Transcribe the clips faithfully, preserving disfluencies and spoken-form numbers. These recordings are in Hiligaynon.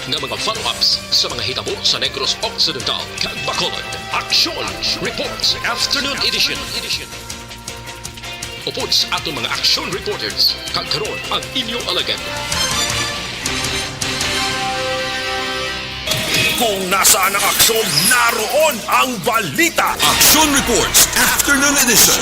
nga mga follow-ups sa mga hitabo sa Negros Occidental kag Bacolod. Aksyon Reports Afternoon Edition. Upod sa aton mga action reporters, kag karon ang inyo alagad. Kung nasaan ang aksyon, naroon ang balita. Action Reports Afternoon Edition.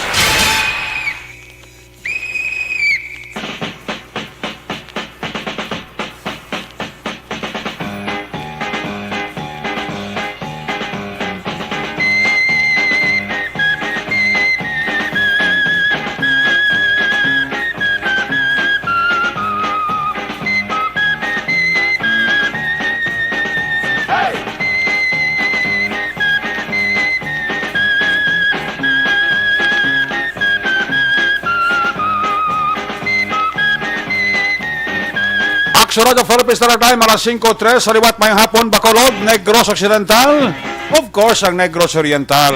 Aksyon Radyo Philippines Standard Time, alas singko tres sa liwat, mayong hapon, Bacolod, Negros Occidental, of course, ang Negros Oriental.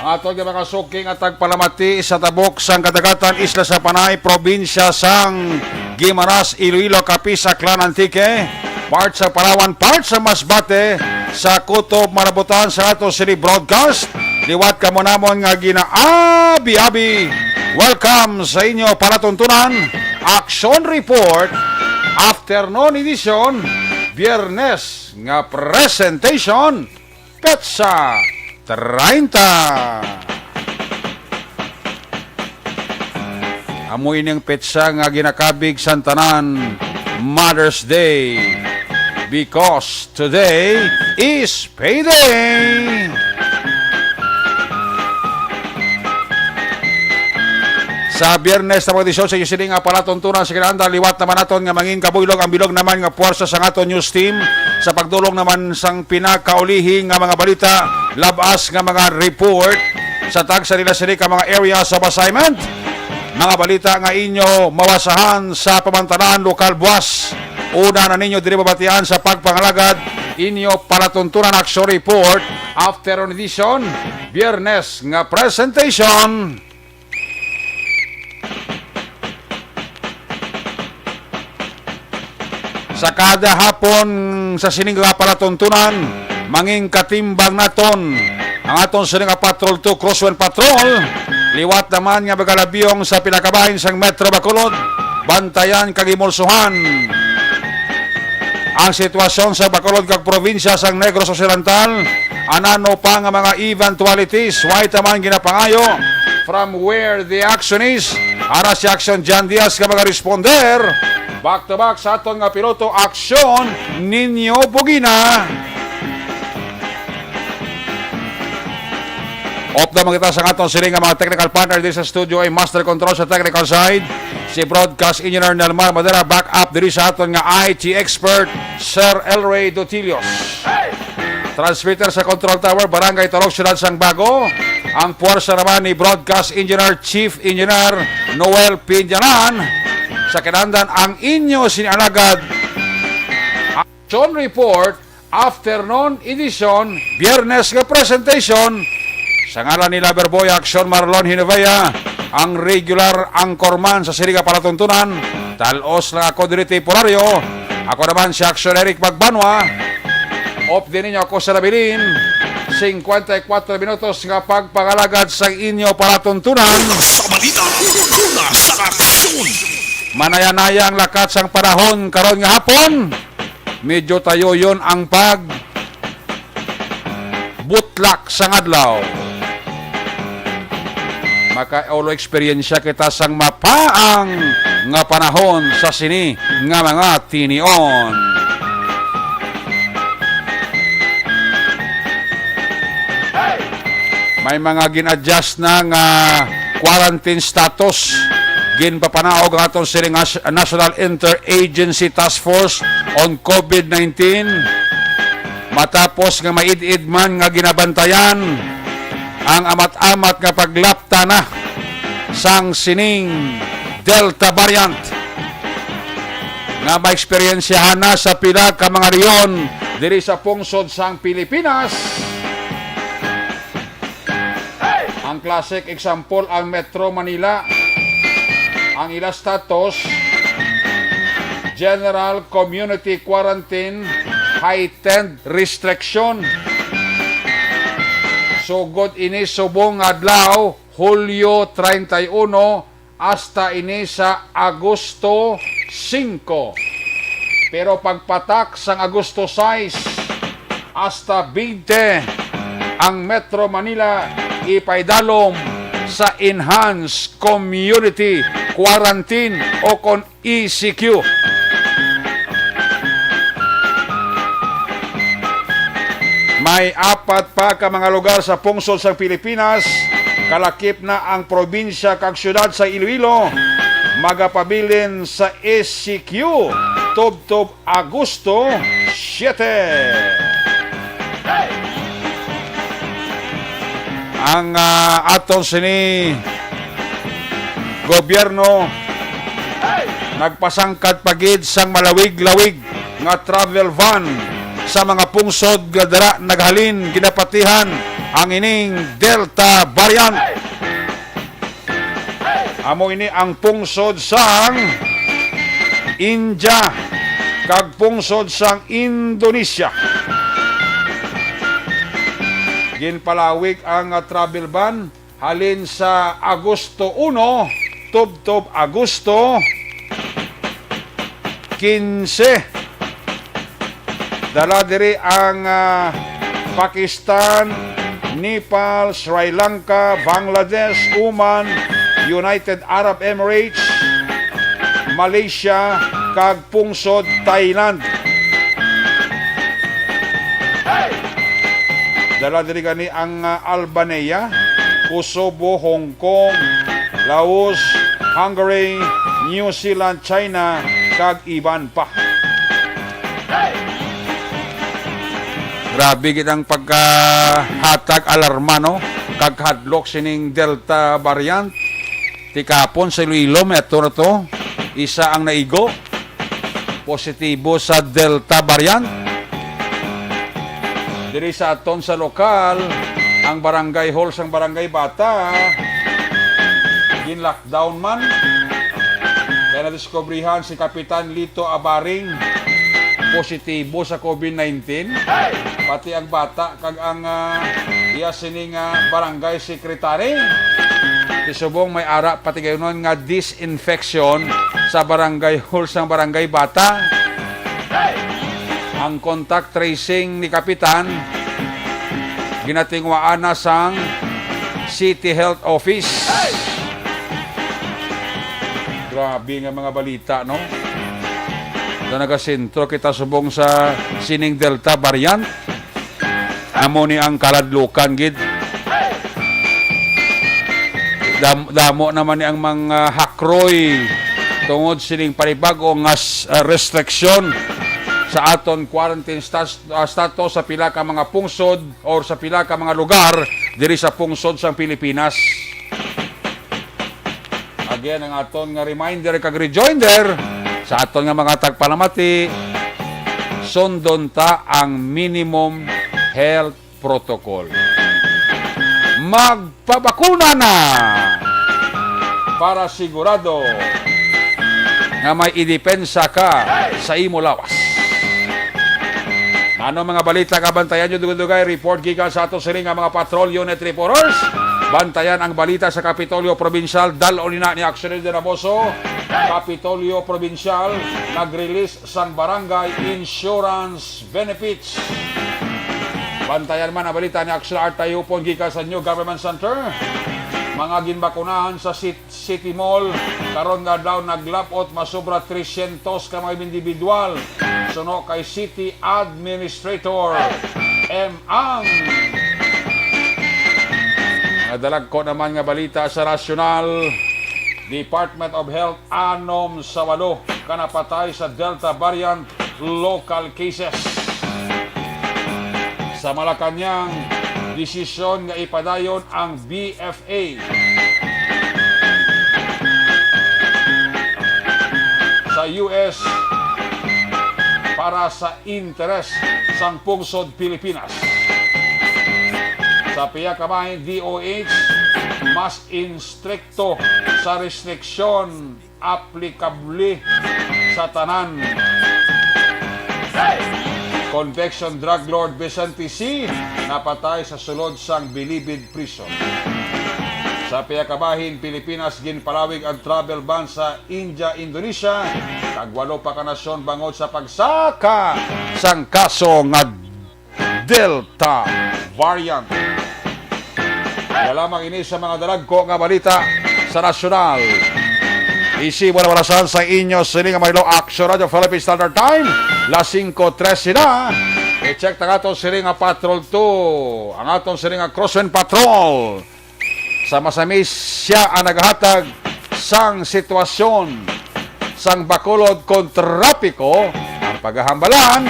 Ang aton nga mga suking at tagpalamati sa tabok sang kadagatan, isla sa Panay, probinsya sang Guimaras, Iloilo, Capiz, Aklan, Antique, part sa Palawan, part sa Masbate, sa Kutob, Marabutan, sa ato sini broadcast. Liwat kamo namon nga ginaabi-abi. Welcome sa inyo palatuntunan, Action Report, Afternoon Edition, Biyernes nga presentation, petsa treinta. Amo ining petsa nga ginakabig sang tanan, Mother's Day. Because today is payday. Sa Biyernes na edisyon sa inyo sini nga palatuntunan sa kinahanglan, liwat naman naton nga mangin kabuylog ang bilog naman nga puwersa sa aton news team sa pagdulong naman sang pinakaulihi nga mga balita, labas nga mga report sa tagsa nila sini ka mga areas of assignment. Mga balita nga inyo mawasahan sa pamantanan lokal buwas. Una na ninyo diri mabatian sa pagpangalagad, inyo palatuntunan Action Report, Afternoon Edition, Biyernes nga presentation. Sa kada hapon sa sining nga palatuntunan, mangin katimbang naton ang aton sining nga Patrol two Crosswind Patrol. Liwat naman nga magalabiyong sa pinakabahin sang Metro Bacolod, bantayan kag himulsuhan ang sitwasyon sa Bacolod kag probinsya sang Negros Occidental. Anano pa nga mga eventualities, way taman ginapangayo from where the action is. Ara si Action John Diaz nga magaresponder. Back to back sa aton nga piloto, Action Nino Bugina. Update man kita sa aton sini nga mga technical partner diri sa studio, ay master control sa technical side, si broadcast engineer Nelmar Madera, back up diri sa aton nga I T expert, Sir Elray Dotilios. Transmitter sa control tower, Barangay Talog, Siyudad sang Bago. Ang puwersa naman ni broadcast engineer, Chief Engineer Noel Pinjalan. Sa kinahanglan, ang inyo sini alagad, Action Report, Afternoon Edition, Biyernes nga presentation. Sa ngalan ni Loverboy Action Marlon Hinovea, ang regular anchorman sa sini nga palatuntunan. Tal-os lang ako diri temporaryo. Ako naman si Action Eric Magbanwa. Update ninyo ako sa nabilin. Singkwenta y kuwatro minutos nga pagpangalagad sa inyo palatuntunan. Una sa balita, una sa aksyon. Manayanaya ang lakat sang panahon karon nga hapon. Medyo tayo yon ang pag butlak sang adlaw. Makaulo eksperyensya kita sang mapaang nga panahon sa sini nga mga tinion. May mga gin-adjust na nga quarantine status. Ginpapanaog ang aton sining Nas-, National Interagency Task Force on COVID nineteen. Matapos nga maid-id man nga ginabantayan ang amat-amat nga paglapta na sang sining Delta variant nga maeksperiensyahan na sa pila ka mga rehiyon diri sa pungsod sang Pilipinas. Ang classic example, ang Metro Manila. Ang ila status, General Community Quarantine, Heightened Restriction. Sugod ini subong nga adlaw, Hulyo treinta y uno, hasta ini sa Agosto singko. Pero pagpatak sang Agosto sais hasta bente, ang Metro Manila ipaidalom sa Enhanced Community Quarantine o kon E C Q. May apat pa ka mga lugar sa pungsod sang Pilipinas, kalakip na ang probinsya kag syudad sa Iloilo, magapabilin sa E C Q tubtob Agosto siete. Ang, ah, aton sini gobyerno nagpasangkad pa gid sang malawig-lawig nga travel ban sa mga pungsod nga dira naghalin ginapatihan ang ining Delta variant. Amo ini ang pungsod sang India kag pungsod sang Indonesia. Ginpalawig ang, ah, travel ban halin sa Agosto uno tubtob Agosto quince. Dala diri ang, ah, Pakistan, Nepal, Sri Lanka, Bangladesh, Oman, United Arab Emirates, Malaysia, kag pungsod Thailand. Dala diri gani ang, ah, Albania, Kosovo, Hong Kong, Laos, Hungary, New Zealand, China, kag iban pa. Grabe gid ang pagkahatag alarma, no? Kag hadlok sining Delta variant. Tikapon sa Iloilo, may ato na to. Isa ang naigo. Positibo sa Delta variant. Diri sa aton sa lokal, ang barangay hall sang Barangay Bata, gin-lockdown man. Kaya nadiskubrihan si Kapitan Lito Abaring, positibo sa COVID nineteen. Pati ang bata kag ang, ah, iya sini nga barangay secretary. Subong may ara patigayunon nga disinfection sa barangay hall sang Barangay Bata. Ang contact tracing ni Kapitan ginatinguhaan na sang City Health Office. Grabe nga mga balita, no? Na nagasentro kita subong sa sining Delta variant. Amo ni ang kaladlukan gid. Dam-, damo naman ni ang mga hakroy tungod sining panibag-o nga s-, ah, restriksyon sa aton quarantine stas-, ah, status sa pila ka mga pungsod or sa pila ka mga lugar diri sa pungsod sang Pilipinas. Again, ang aton nga reminder kag rejoinder sa aton nga mga tagpalamati, sundon ta ang minimum health protocol. Magpabakuna na para sigurado nga may idepensa ka sa imo lawas. Ano mga balita kabantayan nyo, dugay-dugay? Report gikan sa ato sini nga mga patrol unit reporters. Bantayan ang balita sa Kapitolyo Provincial. Dal-on ina ni Axel de Ramoso. Kapitolyo Provincial, nag-release sang barangay insurance benefits. Bantayan man ang balita ni Axel Artayupon gikan sa New Government Center. Mga ginbakunahan sa Cit-, City Mall karon nga adlaw naglapot masobra tresyentos ka mga individual, suno kay City Administrator M. Ang nadalagko naman nga balita sa nasyonal, Department of Health, anom sa walo ka napatay sa Delta variant local cases. Sa Malacañang, desisyon nga ipadayon ang B F A sa U S para sa interes sang pungsod Pilipinas. Sa pihak naman D O H, mas instrikto sa restriksyon aplikable Sa tanan. Conviction drug lord Vicente C napatay sa sulod sang Bilibid Prison. Sa pihak bahin, Pilipinas ginpalawig ang travel ban sa India, Indonesia, kag walo pa ka nasyon bangod sa pagsaka sang kaso nga Delta variant. Wala lamang ini sa mga dalagko nga balita sa nasyonal. Isi mo na warasan sa inyo sini nga Manilo Action Radio Philippine Standard Time, las singko trese na. I-check ta ato sini nga Patrol two, ang aton sini nga Crosswind Patrol. Sa masami siya ang naghatag sang sitwasyon sang Bacolod kon trapiko ang pagahambalan.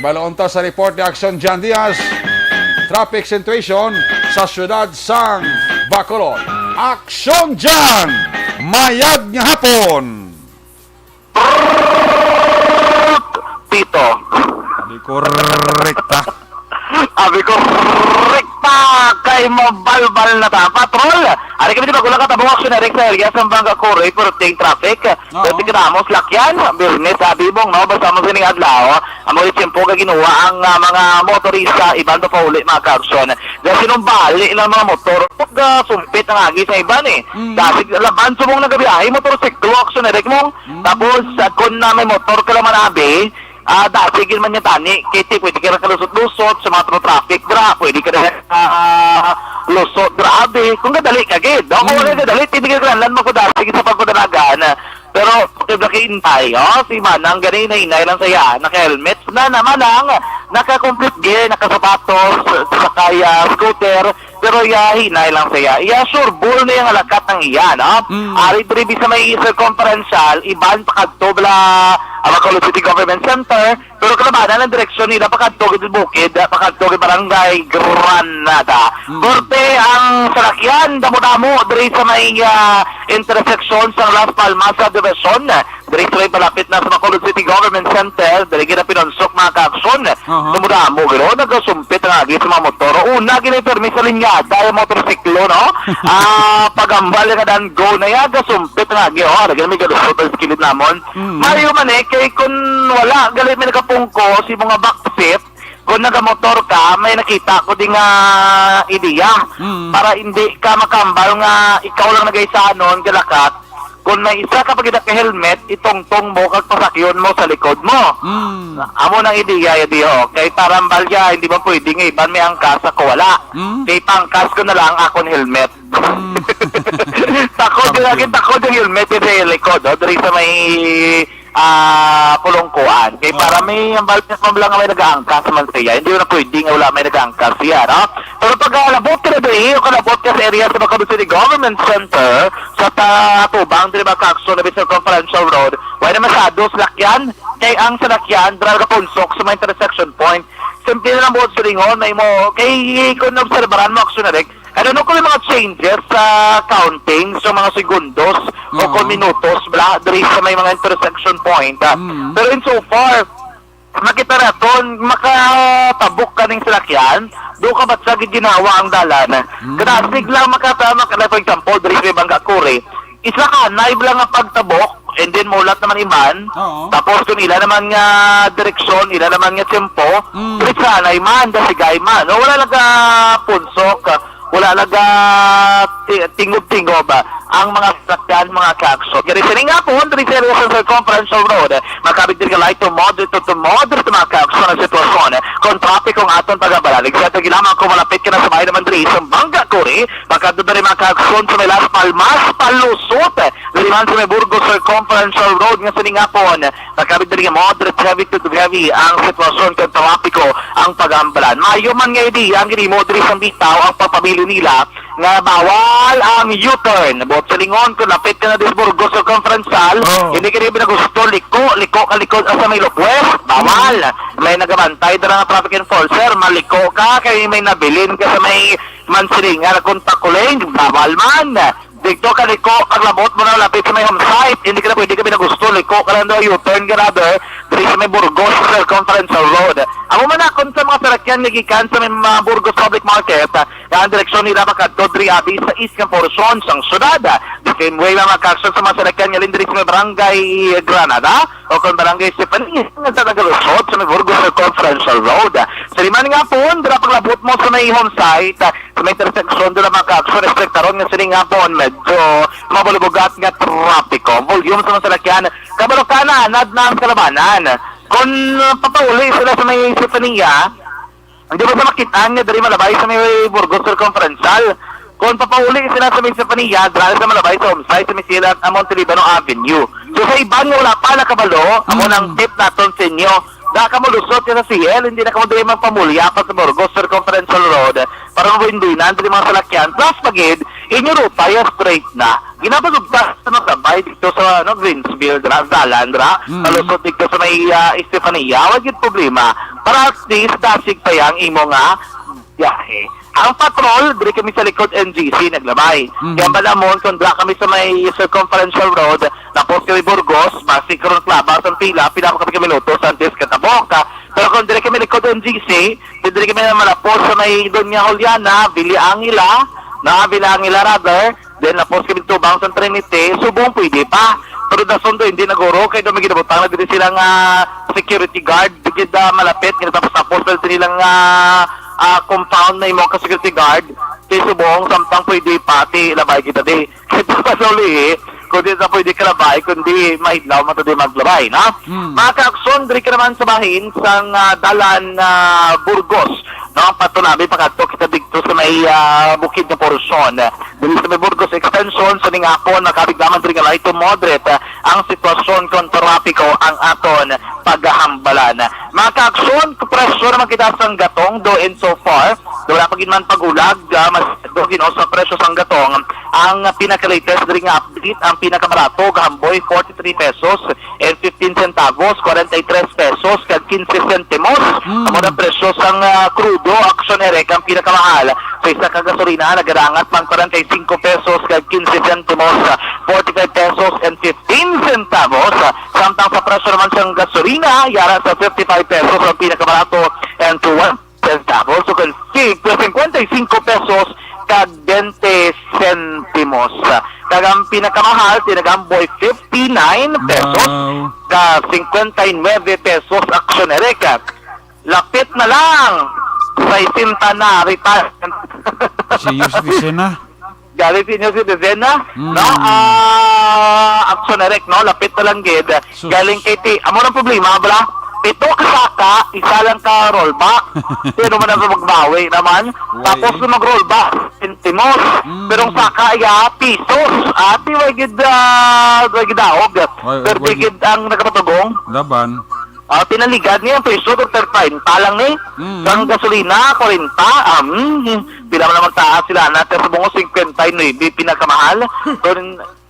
Ibalo unta sa report ni Action Jan Diaz, traffic situation sa siyudad sang Bacolod. Action Jan! Mayad nga hapon! Pito. Abi ko rekta. Abi ko rekta kay mabalbal na ta. Patrol, ari kami di ba, kulang ka tabong action na rin sa area sa Banga Kore, pero ting traffic. Oo. Pero tignan mo, lakyan, business, abi mong, no? Basta mo sining adlaw, amo yung tiyempo ka ginuha ang ah, mga motorista, iban pa pauli, mga ka-action. Dahil sinumbali lang mga motor, pag ah, sumpit ang agi sa iban eh. Mm. Dahil laban subong nagabiyahe, motorsiklo, action na rin mo. Mm. Tapos, ah, kung na may motor ka naman, abi, ah, dati gid man niya tani, kay ti, pwede ka na kalusot-lusot sa mga traffic dra, pwede ka na ah, lusot, grabe. Kung kadali ka gid, no? Kung Mm. wala kadali, hindi ka kailangan mo ko dati sa pagkudalagan. Pero, okay ba kay Intay, oh? Si Manang gani na inay lang saya, naka-helmet na naman lang, naka-complete gear, nakasapatos, sa kaya scooter, pero ya hinay lang saya. Iya sure ball na yung alakat ng iya, no? Mm. Ari diri sa may circumferential, iban pakadto bala, ah, Bacolod City Government Center, pero kalabanan ang direksyon nila pakadto gid bukid, ah, pakadto gid barangay Granada. Mm. Korte ang salakyan, damo-damo diri sa may ah, intersection sa Las Palmas sa Division. Diri sa may palapit na sa Bacolod City Government Center, diri gid ang pinunsok mga ka-action. Aha. Damo-damo gid, oh, nagasumpit ang agi sa mga motor. Una gid ang permi sa linyada yung motorsiklo, no? Ah, pagambal nga dan go na ya, gasumpit ang agi, oh, lagi na may galusot ang kilid namon. Mm. Mayo man eh, kay kung wala, gali may nagapungko, si mga backseat, kung nagamotor ka, may nakita ko di nga ideya. Mm. Para hindi ka makambal nga ikaw lang nagaisanon, galakat. Kung may isa ka pagida ka helmet, itungtong mo kag pasakyon mo sa likod mo. Mm. Amo nang ideya, di, oh. Kay parang balya, hindi ba pwede nga iban may angkas ako wala? Mm. Kay pangkas ko na lang akon helmet. Mm. Takod yung Sabi akin, yun. Takod yung helmet yung sa likod, oh. Diri sa may ah pulungkuan. Kay para Oo. may ang balbas mo lang may nagaangkas man siya. Hindi na pwede nga wala may nagaangkas siya, no? Pero pag ah, labot ka na diri, o kalabot ka sa area sa Bacolod City Government Center, sa ta tubang diri ba Kakso na sa Conferential Road, wala na masyado salakyan. Kay ang salakyan, dira ka punsok sa may intersection point. Simple na lang buot silingon, may mo, kay kung obserbaran mo, Action Direct, I don't know kung may mga changes sa counting sa mga segundos o Oo. kung minutos bla, diri sa may mga intersection point. Ah. Mm. Pero in so far, makita naton, makatabok ka ning salakyan, do ka ba sa ginawa ang dalan? Mm. Kadasig lang makata, makata, for example, diri sa may Bangga Kuri, isa ka, naive lang ang pagtabok, and then mulat naman iman, Oo. tapos kung ila naman nga direksyon, ila naman nga tempo, Mm. diretsanay man, dasigay man. No? Wala naga punsok, wala naga ti- tingob-tingob ah, ang mga sakyan, mga klakson. Kaya sining hapon, diri sa area sa Circumferential Road, makabig diri ka light to moderate to, to moderate, mga klakson ang sitwasyon. Kung trapiko ang aton pag-abalalig, sa ito lamang kung malapit ka na sa bahay naman diri sa Bangga Kuri, makadto diri, mga klakson, sa may Las Palmas, palusot. Diri man sa may Burgos Circumferential Road nga sining hapon, makabig diri nga moderate heavy to heavy ang sitwasyon kung trapiko ang pag-ambalan. Mayo man nga ideya ang ginimo diri sa bitaw ang pagpabilin nila nga bawal ang U-turn. Buot silingon, kung lapit ka na diri sa Burgos Circumferential, Oh. hindi ka rin gusto, liko, liko ka, liko ka sa may Locwest, bawal. May nagabantay dira nga traffic enforcer, maliko ka, kay may nabilin ka sa may Mansilingan, contact lane, bawal man. Dito ka liko, paglabot mo na lapit sa may home site, hindi ka na pwede kami na gusto, liko ka lang daw, U-turn ka na, brother, diri sa may Burgos Circumferential Road. Amo man na, kung sa mga sarakyan nga gikan sa may mga Burgos Public Market, ah, nga ang direksyon nila makadto diri abi sa east nga porsyon sang syudad. The same way, mga ka-aksyon, sa mga sarakyan nga diri sa may Barangay Granada, o kon Barangay Stephanie, nga sa nagalusot sa may Burgos Circumferential Road. Sa lima nga pon, dira paglabot mo sa may home site, sa may intersection, dira, mga ka-aksyon, respektaron nga sini nga pon medyo mabalubugat nga trapiko. Volume sa mga salakyan, kabalo ka na, anad na ang kalabanan. Kung, uh, papauli sila sa may Estefania, hindi mo sa makitaan nga diri malabay sa may Burgos Circumferential. Kung papauli sila sa may Estefania, dira sa malabay sa home site sa may silat ang Montelibano Avenue. So, sa iban nga wala pa nakabalo, amo nang Mm. tip naton sa inyo. Da ka mo lusot ka sa C L, hindi na ka mo diri magpamulya pa sa Burgos Circumferential Road para mabuinduinan diri mga salakyan. Plus, pagid, inyo ruta, ya straight na. Ginabagod pa sa mga sabay dito sa, ano, Greensville, dira, dalan, dira. Mm. Malusot dito sa may, ah, Estefania, wag yung problema. Para at least, dasig pa yang imo nga biyahe. Ang patrol, diri kami sa likod N G C naglabay. Mhm. Kaya malamon, kung dira kami sa may Circumferential Road, tapos kami Burgos, basi karon klaba sa pila, pila pa kami ka minutos antes katabok. Pero kung diri kami likod N G C, diri kami na malapos sa may Doña Juliana, Villa Angela, na Villa Angela rather, then lapos kami tubang sa Trinity, subong pwede pa. Pero dason do, hindi na guro, kay do may ginabutang na diri sila nga security guard, di gid, ah, malapit, nga tapos-tapos na sila nga, ah, compound na imo ka security guard, kay subong, samtang pwede pa, ti labay kita di. Kay pauli, kundi sa pwede ka labay, kundi mahidlaw man ta di maglabay, no? Hmm. Mga ka-aksyon, diri ka naman sa bahin sang, ah, dalan, ah, Burgos, no? Patunabi, pakadto kita dito sa may, ah, bukid na porsyon. Diri sa may Burgos Extension, sa ning hapon, makabig naman diri nga light to moderate, ah, ang sitwasyon kung trapiko ang aton paghahambalan. Mga ka-aksyon, presyo naman kita sang gatong, do in so far, wala pa gid man pag-ulag, ah, mas do gino sa presyo sang gatong. Ang pinaka-latest diri nga update, ang pinakabarato, gahamboy, forty-three pesos and fifteen centavos, forty-three pesos kag quince centimos. Mm. Amo na presyo sang, ah, crudo, Aksyon Erek, ang pinakamahal. Sa isa ka gasolina, nagadangat man forty-five pesos kag quince centimos, forty-five pesos and fifteen centavos. Samtang sa presyo naman sang gasolina, yara sa fifty-five pesos ang pinakabarato and to one centavos. So, kung si-, cincuenta y cinco pesos kag veinte centimos. Kag ang pinakamahal, tinagamboy, fifty-nine pesos Wow. kag cincuenta y nueve pesos, Aksyon Erek. Lapit na lang. Sesenta na, retirement. Senior citizen na. Galing senior citizen na, Mm. no? Ah, Aksyon Erek, no? Lapit na lang gid. Sus. Galing kay ti-, amo nang problema, bala. Pito ka saka, isa lang ka rollback. Sino man ang magbawi naman? Why? Tapos kung mag-rollback, sentimos. Mm. Pero ang saka, ya, pisos. Ati, way gid, ah, way gid daog. Why, Pero why di gid gid ang nagapatugong. Laban. Ah, tinaligan niya ang presyo, Doktor, treinta lang ni. Mm. Ang gasolina, kwarenta. Ah, mm, pila man naman taas sila, na, sa bungo, cincuenta y nueve, pinakamahal. So,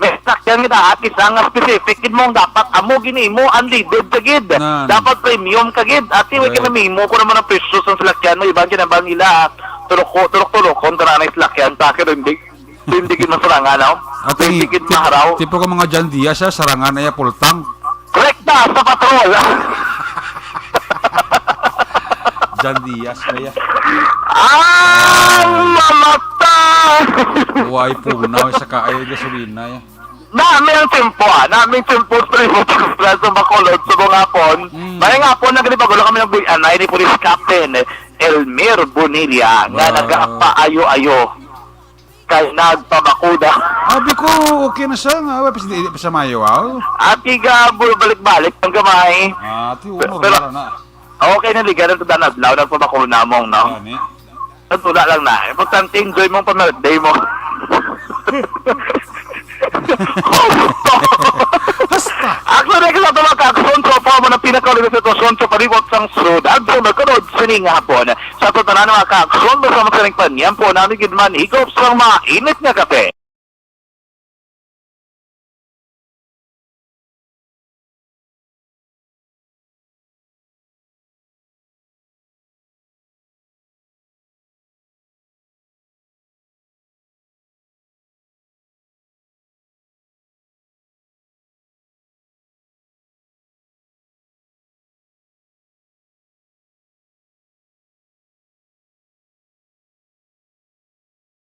may sakyan kita, at least ang specific, gid mo, dapat amo gini mo, unleaded ka gid. Nan. Dapat premium ka gid. Ati, way Right. ka mamimo ko naman ang presyo sa salakyan mo, iban kinabang ila, turok-, turok-turok, kung tanan ang salakyan, sa akin, hindi. Hindi gid masarangan, no? Ate, Hindi gid tip-, maharaw. Tipo ka mga John Diaz, ah, sarangan ay pultang. Rekta sa patrol. John Diaz, kaya. Ang mamatay! Way punaw, sa kaay gasolina, eh. Nami ang tiyempo, ah. Nami ang tiyempo, sa Bacolod, sa mga hapon. Mm. May nga po, nagribago lang kami ng buy-anay ni Police Captain Elmer Bonilla, nga Wow. nagapaayo-ayo. Kay nagpabakuna. Abi ko, okay na siya nga, wa pa si, pa sa Mayo, aw. Ati ka, bu-, balik-balik ang gamay. Ah, ati, uno, Pero, wala na. okay na, ligaran sa danadlaw, nagpabakuna mong, no? Gani. At wala lang na. Importante, enjoy mong pa-birthday mo. Hasta! Actually, sa mga ka-aksyon, so, pa mo ng pinakauli na sitwasyon sa palibot sang sud. At sa magkunod, sining hapon. Sa aton tanan nga ka-aksyon, basta magsaling panyampo, nami gid man higop sang mainit nga kape.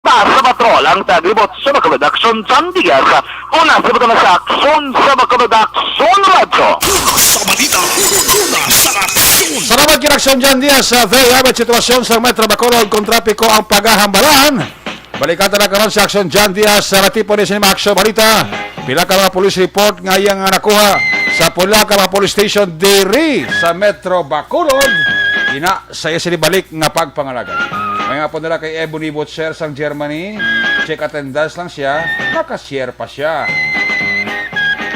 Sa Patrol ang taglibot sa Bacolod Aksyon, John Diaz. Una sa Bacolod sa Aksyon, sa Bacolod Aksyon Radyo. Una sa balita, una sa aksyon. Salamat kay Aksyon John Diaz. Sa very avid sitwasyon sa Metro Bacolod, kung trapiko ang pagahambalan. Balikan ta na karon si Aksyon John Diaz sa natipon ni sa mga aksyon balita. Pila ka mga police report nga iyang nakuha sa pila ka mga police station diri sa Metro Bacolod. Ina, sa iya sini balik nga pagpangalagad. May hapon nila kay Ebony Butcher sang Germany. Check attendance lang siya. Naka-share pa siya.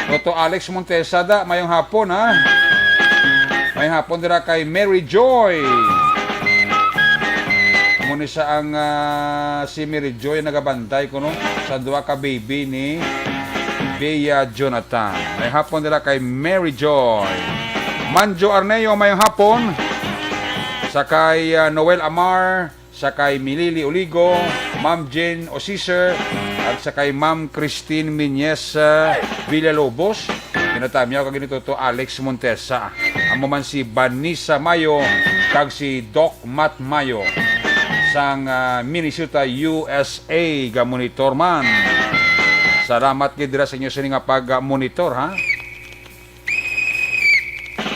Toto Alex Montesada, mayong hapon, ha? Mayong hapon dira kay Mary Joy. Amo ni sa ang, ah, si Mary Joy nagabantay kuno sa duha ka baby ni Bea Jonathan. Mayong hapon dira kay Mary Joy. Manjo Arneo, mayong hapon. Sa kay, ah, Noel Amar, sa kay Milili Oligo, Ma'am Jane Osiser, at sa kay Ma'am Christine Minyes, ah, Villalobos. Ginatamyaw kag ginituto Alex Montesa. Amo man si Vanessa Mayo kag si Doc Matt Mayo sang, ah, Minnesota, U S A, gamonitor man. Salamat gid dira sa inyo sini nga pag-monitor, ha.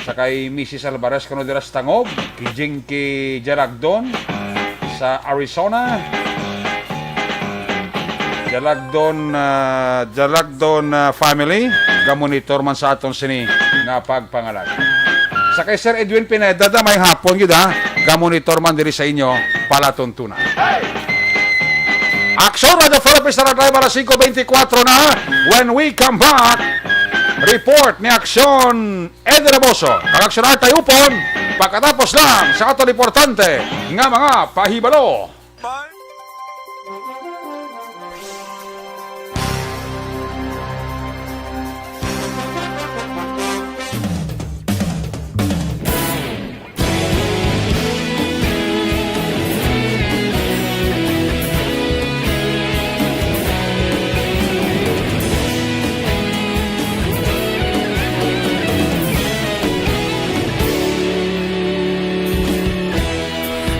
Sa kay Missus Alvarez kuno dira sa Tangog, kay Jinky Jalagdon sa Arizona. Jalagdon, ah, Jalagdon, ah, family, gamonitor man sa aton sini nga pagpangalan. Sa kay Sir Edwin Pineda, da, may hapon gyud, ha. Gamonitor man diri sa inyo, palatuntunan. Aksyon Radyo Philippines na live alas singko beintikwatro na. When we come back, report ni Aksyon Eddie Raboso, kag Aksyon Artay Upon, pagkatapos lang sa aton importante nga mga pahibalo.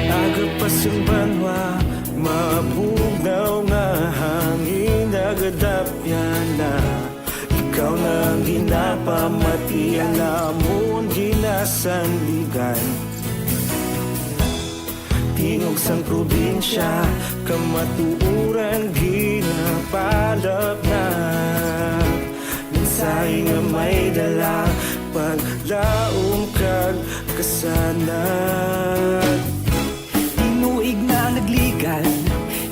Aga pa sing banwa, mabugnaw nga hangin nagadapyan na. Ikaw na ang ginapamatian namon ginasandigan. Tingog sang probinsya, kamatuoran ginapalapnag. Mensahe nga may dala, paglaom kag kasanag. Tinuig na nagligad,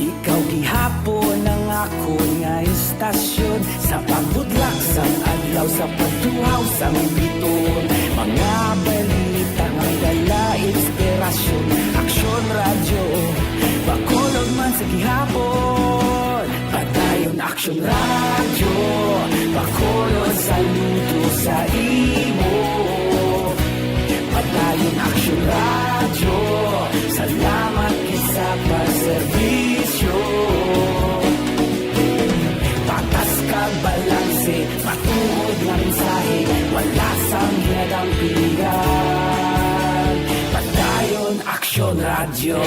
ikaw gihapon ang akon nga istasyon. Sa pagbudlak sang adlaw, sa pagtuhaw sang bituon, mga balita nga dala inspirasyon. Aksyon Radyo, Bacolod man sa gihapon. Padayon Aksyon Radyo, Bacolod, saludo sa imo. Padayon Aksyon Radyo, salamat gid sa pagserbisyo. Patas kag balanse, matuod nga mensahe, wala sang ginadampigan. Padayon Aksyon Radyo.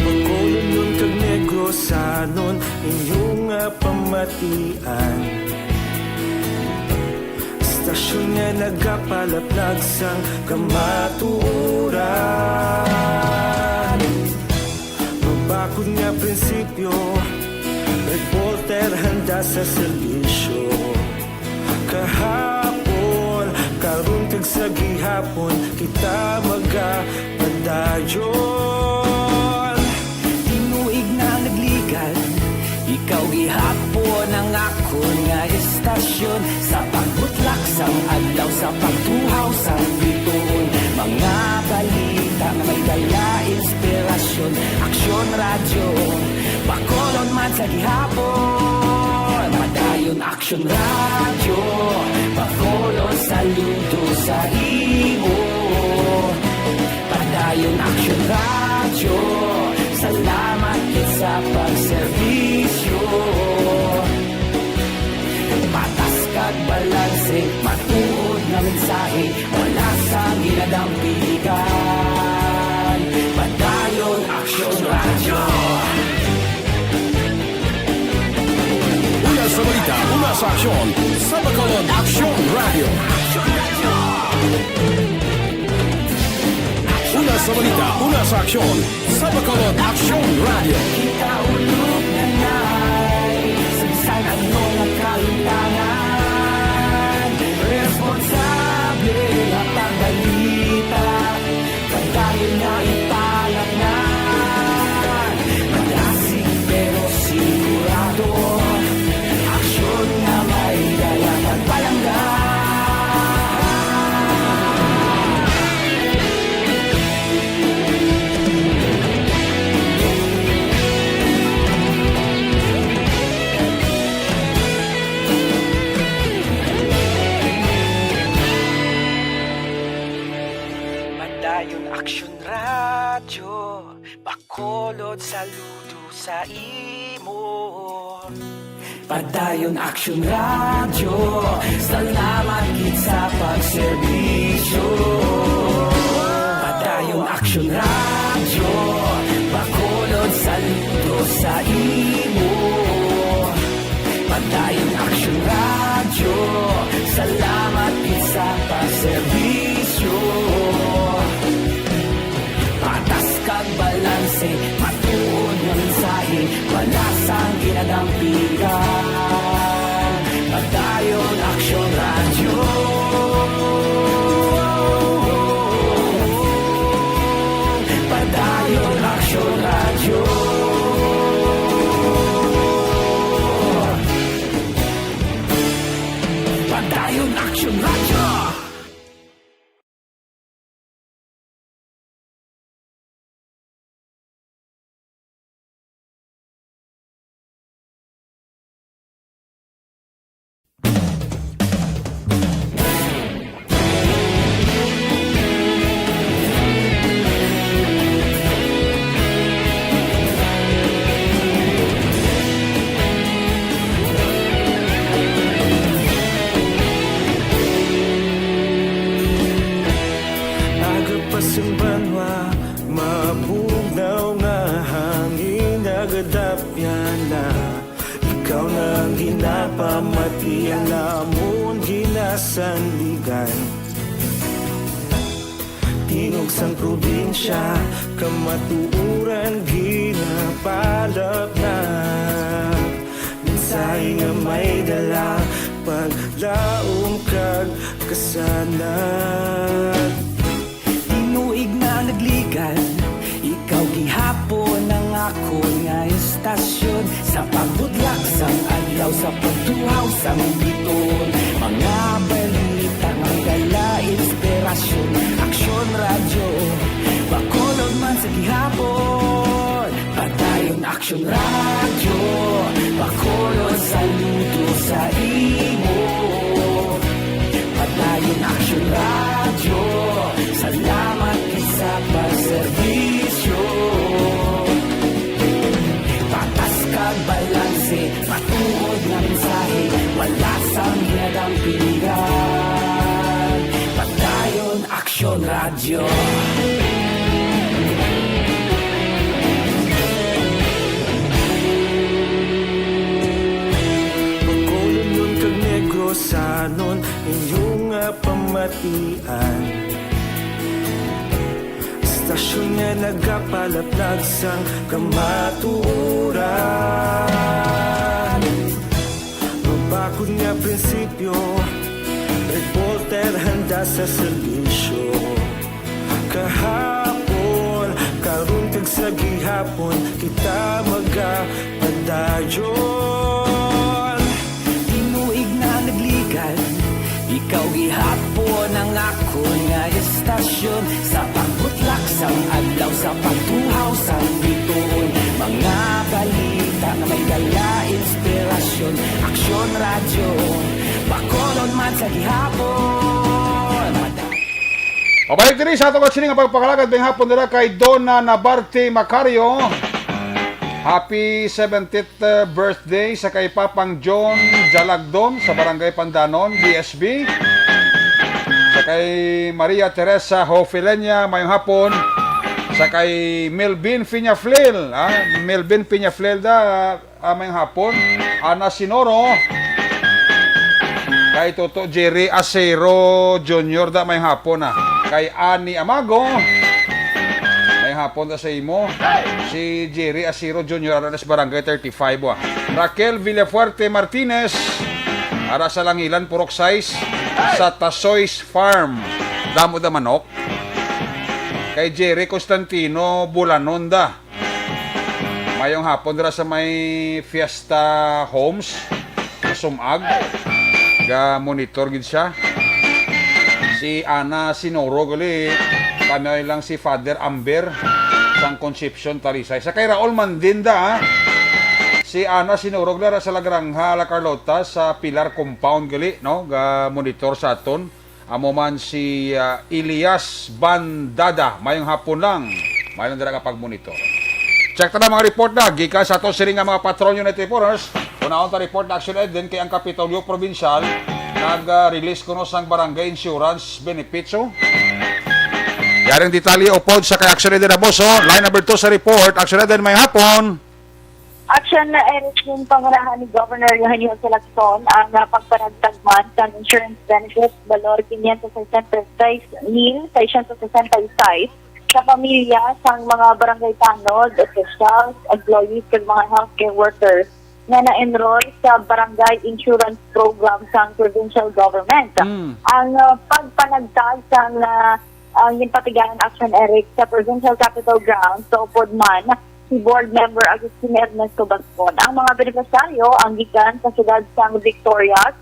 Bacolodnon kag Negrosanon, inyo nga pamatian. Istasyon nga nagapalaplag sang kamatuoran. Mabakod nga prinsipyo, reporter handa sa serbisyo. Kahapon, karon kag sa gihapon, kita magapadayon. Tinuig na nagligad, ikaw gihapon ang akon nga istasyon. Sa pagbutlak sang adlaw, sa pagtuhaw sang bituon, mga balita nga may dala inspirasyon. Aksyon Radyo, Bacolod man sa gihapon. Padayon Aksyon Radyo, Bacolod, saludo sa imo. Padayon Aksyon Radyo, salamat gid sa pagserbisyo. Patas kag balanse, matuod nga mensahe, Sa aksyon, sa Bacolod Aksyon Radio. Una sa balita, una sa aksyon, sa Bacolod Aksyon Radio. Kita ulog na nai, sa bisan ano nga kahimtangan, responsable nga pagbalita. Padayon nga ipalaknag, malasig pero sigurado. Aksyon nga may dala kag palangga. Padayon Aksyon Radyo, Bacolod, saludo sa imo. Padayon Aksyon Radyo, salamat gid sa pagserbisyo. Padayon Aksyon Radyo, Bacolod, saludo sa imo. Padayon Aksyon Radyo, salamat gid sa pagserbisyo. Patas kag balanse, matuod nga mensahe, wala sang ginadampigan. Padayon Aksyon Radyo. Padayon Aksyon Radyo. Padayon Aksyon Radyo. Aga pa sang banwa, mabugnaw nga hangin nagadapyan na. Ikaw na ang ginapamati, ang amon ginasandigan. Tingog sang probinsya, kamatuoran ginapalapnag. Mensahe nga may dala, paglaom kag kasanag. Tinuig na nagligan, ikaw gihapon ang akon nga istasyon. Sa pagbutlak sang adlaw, sa pagtuhaw sang biton, mga balita nga may dala inspirasyon. Aksyon Radyo, Bacolod man sa gihapon. Padayon Aksyon Radyo, Bacolod, saludo sa imo. Padayon Aksyon Radyo, salamat gid sa pagserbisyo. Patas kag balanse, matuod nga mensahe, wala sang ginadampigan. Padayon Aksyon Radyo. Bacolodnon kag Negrosanon, inyo nga pamatian. Istasyon nga nagapalaplag sang kamatuoran. Mabakod nga prinsipyo, reporter handa sa serbisyo. Kahapon, karon kag sa gihapon, kita magapadayon. Tinuig na nagligan, ikaw gihapon ang akon nga istasyon. Sa pagbutlak sang adlaw, sa pagtuhaw sang bituon, mga balita nga may dala inspirasyon. Aksyon Radyo, Bacolod man sa gihapon. Pabalik diri sa ato nga sining nga pagpakalakat ning hapon nila kay Donna Nabarte Macario. Happy seventieth, uh, birthday sa kay Papang John Jalagdon sa Barangay Pandanon, B S B. Sa kay Maria Teresa Hofilenia, mayong hapon. Sa kay Melvin Peñaflel, ah, Melvin Peñaflel da, ah, mayong hapon. Ana Sinoro, Kay Toto Jerry Acero Junior da, may hapon na. Kay Ani Amago, may hapon da sa imo. Si Jerry Acero Junior, ara sa Barangay thirty-five, wa. Raquel Villafuerte Martinez, ara sa Langilan, Purok sais, sa Tasoy's Farm. Damo da manok. Kay Jerry Constantino Bulanon da. Mayong hapon dira sa may Fiesta Homes, Sumag. Ga-monitor gid siya. Si Ana Sinoro gali, kami lang si Father Amber sang Concepcion, Talisay. Sa kay Raul Mandinda, ha? Si Ana Sinoro gali ra sa La Granja, La Carlota, sa Pilar Compound gali, no? Ga-monitor sa aton. Amo man si, ah, Elias Bandada. Mayong hapon lang. May lang dira ka pagmonitor. Check ta na mga report na gikan sa ato sini nga mga Patrol Unit reporters. Unaon ta report na, Action Eden, kay ang Kapitolyo Probinsyal nag-release kuno sang barangay insurance benefits, oh. Yaring detalye upod sa kay Action Eden Aboso. Line number two sa report. Action Eden, may hapon. Action na Eric, yung pangarahan ni Governor Eugenio Salazon ang, ah, pagpanagtag man sang insurance benefits balor quinientos sesenta y seis mil seiscientos sesenta y seis sa pamilya sang mga barangay tanod, officials, employees, kag mga healthcare workers nga na-enroll sa Barangay Insurance Program sang Provincial Government. Mm. Ang, ah, pagpanagtag sang, ah, ang ginpatigayon, Action Eric, sa Provincial Capitol Grounds sa upod man si Board Member Agustin Ernesto Bascon. Ang mga benepisyaryo ang gikan sa siyudad sang Victorias,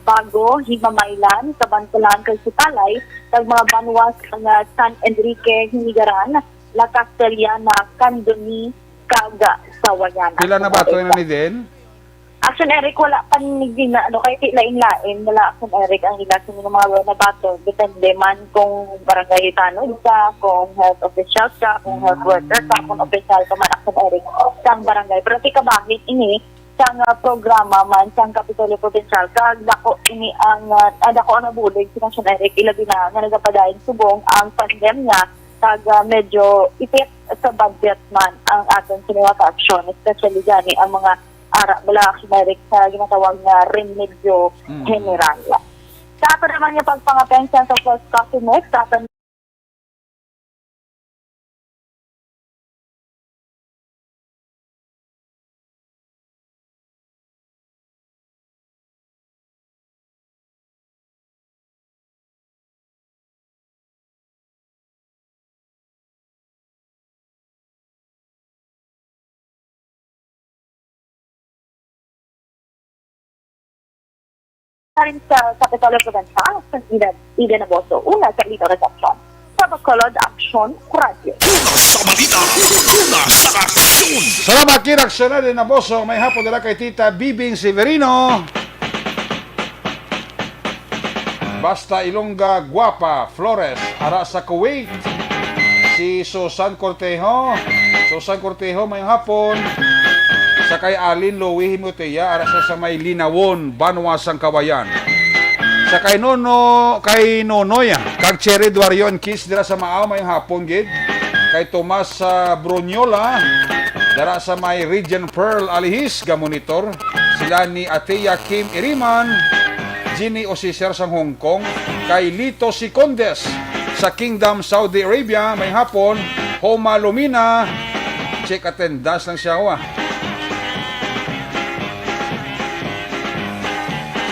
Bago, Himamaylan, Kabantalan, kag Sipalay, kag mga banwa sang, ah, San Enrique, Hinigaran, La Castellana, Candoni, kag Sawayan. Pila na bato na ni din? Action Eric, wala pa ni gina-, ano, kay ti lain-lain, wala, Action Eric, ang ila sa mga wala bato. Depende man kung barangay tanod ka, kung health official ka, kung health worker ka, kung official ka man, Action Eric, sang barangay. Pero ti kabahin ini, sang, ah, programa man sang Kapitolyo Provincial, kag dako ini ang, ah, ah, dako ang nabulig si Action Eric, ilabi na nga nagapadayon subong ang pandemya, kag, ah, medyo ipit sa budget man ang aton sini nga aksyon, especially gani ang mga ara, wala, Action Eric, sa ginatawag nga remedyo, mm, general. Sa ato naman nga pagpangapensya sa first coffee mix, sa aton Karin sa Kapitolyo Provincial, sa Ida, Ida Naboso, una sa Lito Reception. Sa Bacolod, Aksyon Radio. Una sa balita, una sa aksyon. Salamat, Kin. Aksyon na din, Naboso. May hapon nila kay Tita Bibing Severino. Basta Ilongga Guapa Flores, ara sa Kuwait. Si Susan Cortejo. Susan Cortejo, may hapon. Sa kay Alin Louie Himotea, ara sa, sa may Linawon, Banwa sang Kawayan. Sa kay Nono, kay Nonoy, ah, kag Cherry Duarion Kids, dira sa Maaw, may hapon gid. Kay Tomas, ah, Bruniola, dira sa may Regent Pearl Alihis, ga-monitor. Sila ni Ateya Kim Iriman, Ginny Osiser sang Hong Kong, kay Lito Sicondes sa Kingdom Saudi Arabia, may hapon, Homa Lumina, check attendance lang siya, wa.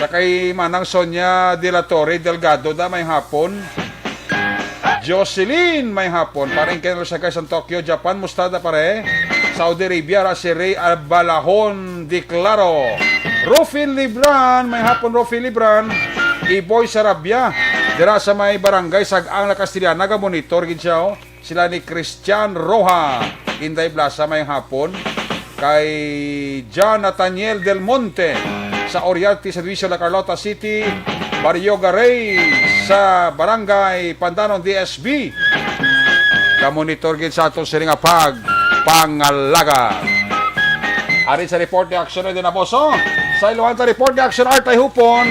Sa kay Manang Sonia de la Torre Delgado da, may hapon. Jocelyn, may hapon. Paring Ken Rosagay sa Tokyo, Japan. Mustada, pare? Saudi Arabia, ra si Ray Abalahon de Claro. Rufin Libran, may hapon, Rufin Libran. Iboy Sarabia, dira sa may barangay Sag-ang, La Castellana, ga-monitor gid siya, oh. Sila ni Christian Roja, Inday Blasa, may hapon. Kay John Nathaniel Del Monte sa Oriarte, Servicio, La Carlota City, Barrio Garay sa Barangay Pandanon, D S B. Ga-monitor gid sa aton sini nga pagpangalaga. Ari sa report ni Action Eden Aboso. Sa iluhan sa report ni Action Art ay hupon,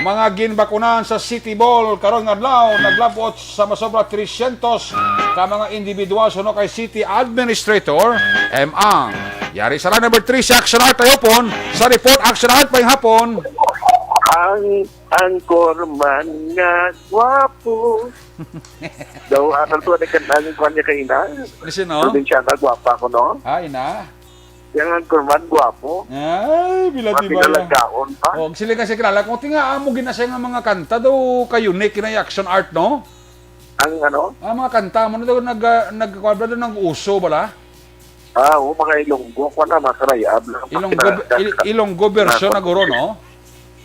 mga ginbakunan sa City Mall karon nga adlaw, naglabot sa masobra trescientos ka mga individual suno kay City Administrator M. Ang. Yari sa line number three si Action Art, ayupon sa report. Action Art, may hapon. Ang anchorman nga gwapo. Daw, ano to, ano kan-, ang kwan niya kaina? Listen, no? Probinsya na, gwapa ko, no? Ay, na. Yang anchorman, gwapo. Ay, bila Mga di ba yan? Pinalagaon pa. Oh, sila kasi kilala ko. Tinga, amo gina siya nga mga kanta daw kayo ni kinay action art, no? Ang ano? Ang mga kanta mo na daw nag, ah, nagkuwabra daw nag-uso bala? Ah, oo, mga Ilonggo, kwan na, mga karayab lang. Ilonggo, Pakina-, Il-, Ilonggo version na guro, no?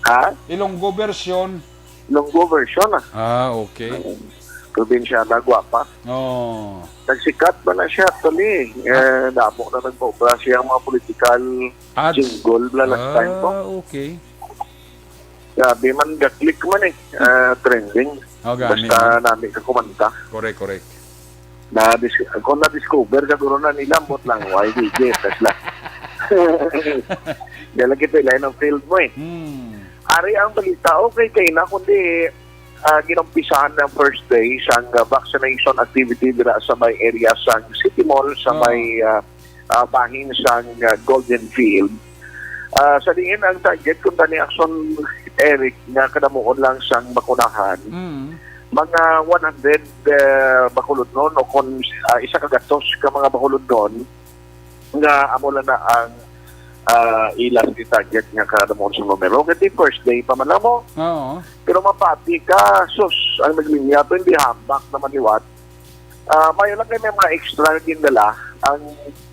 Ha? Ilonggo version. Ilonggo version, ah. Ah, okay. Probinsya na, gwapa. Oh. Nagsikat ba na siya, actually? Eh, damo na nagpaubra siya ang mga political Ads. Jingle bla last time ko. Ah, okay. Grabe man, ga-click man eh. Ah, trending. Oh, gani, Basta man. Nami ka kumanta. Correct, correct. Na dis-, kung na-discover, siguro na nila, ambot lang, why di, yes, tas lang. Dahil kita line of field mo eh. Hmm. Ari ang balita, okay kay na, kundi, ah, ginumpisahan ng first day sang, ah, vaccination activity dira sa may area sang City Mall, sa Oh. may, ah, ah, bahin sang, ah, Golden Field. Ah, sa diin ang target kung tani action, Eric, nga kadamuon lang sang bakunahan, Mm. mga one hundred, ah, bakulodnon o kung, ah, isa ka gatos ka mga bakulodnon nga amo lang na ang, ah, ilang i-target nga kadamuon sa numero. Kay first day pa man lang mo. Oo. Pero mapati ka, sus, ang naglinya to, hindi hambak naman liwat. Ah, mayo lang kay may mga extra na gindala ang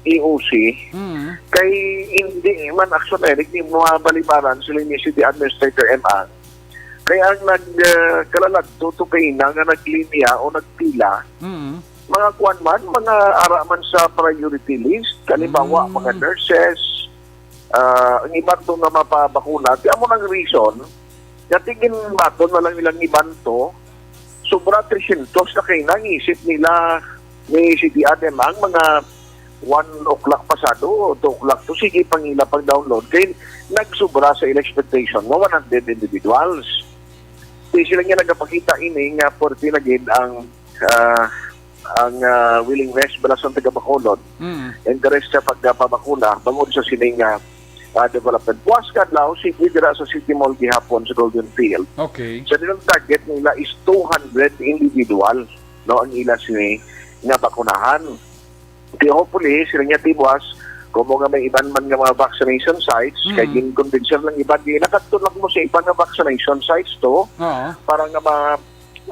E O C. Mm. Kay hindi man action, Eric, ni mga balibaran sila ni City Administrator M. Ang. Kay ang nag, ah, kalalagto to kay ina nga naglinya o nagpila, Mm. mga kuwan man, mga ara man sa priority list, kalimbawa, Mm. mga nurses, ah, ang iban to nga mapabakuna. Di amo nang reason, nga tigin baton na lang nilang iban to, sobra three hundred na kay nangisip nila ni City Adem ang mga one o'clock pasado o two o'clock to, sige pang ila pag-download kay nagsobra sa ila expectation nga one hundred individuals. Di sila nga nagapakita ini nga forty na gid ang, ah, ang, ah, willingness bala sa taga Bacolod, Mm. interest sa pagpabakuna bangod sa sining, ah, ah, development. Buwas kadlaw, sige dira sa City Mall gihapon sa Golden Field. Okay. Sa nilang target nila is two hundred individual, no, ang ila sini nga bakunahan. Di hopefully, sila niya tibuas, kung mo nga may iban man nga mga vaccination sites, Mm. kay ginconvince lang iban, di nakadto lang mo sa iban nga vaccination sites to, Oo. para nga ma-,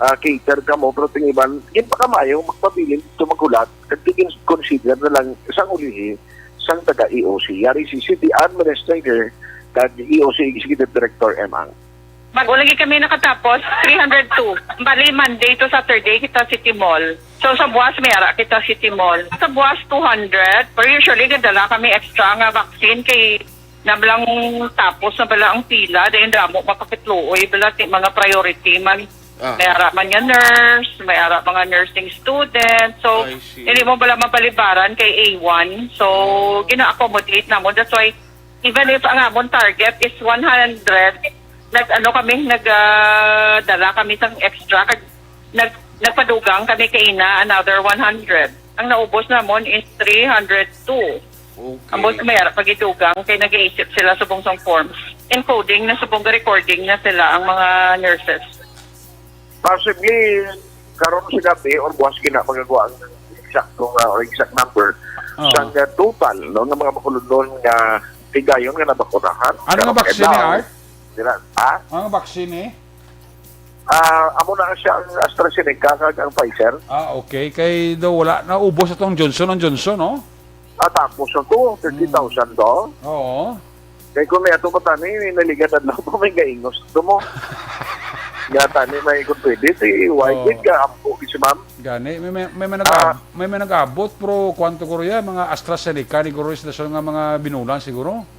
ah, cater ka mo, pero ting iban, yun pa kamayo, magpabilin to maghulat, kag tigin consider na lang sang ulihi, sang taga E O C. Yari si City Administrator, kag E O C Executive Director M. Ang. Bago lagi kami nakatapos, three hundred two. Bali, Monday to Saturday kita City Mall. So, sa buwas, may ara kita City Mall. Sa buwas, two hundred. Pero usually, gadala kami extra nga vaccine kay nablang tapos na bala ang pila. Dahil damo mapakitluoy bala ti mga priority man. Ah. May ara man nga nurse, may ara mga nursing student. So, I see. Hindi mo bala mabalibaran kay A one. So, Oh. gina-accommodate namon. That's why, even if ang amon target is one hundred, nag-ano kami, nag, ah, dala kami sang extra, kag nag, nagpadugang kami kay ina another one hundred. Ang naubos namon is three hundred two. Okay. Ambot may ara pagidugang kay nag-iisip sila subong sang forms. Encoding na subong, recording na sila ang mga nurses. Possibly, karon sa gabi or buwas gina magagawa ang eksakto nga or exact number Oo. sa nga total, no, nga mga bakulodnon nga tigayon nga nabakunahan. Ano nga Karon vaccine ni adlaw, Art? Dira, ha? Ano nga vaccine eh? Ah, amo na siya ang AstraZeneca kag ang Pfizer. Ah, okay. Kay daw wala na, ubos atong Johnson and Johnson, no? Ah, tapos na to, thirty thousand to. Oo. Kay kung may ato pa tani, may naligad adlaw pa, may gaingos to mo. Nga tani, may kung pwede, si White Oo. Wing ka, ampo, si ma'am. Gani, may, may, may, may nag-ab-, Ah. may, may nag-abot, pero kwanto ko riya, mga AstraZeneca, ni Guro, sa nga mga binulan siguro.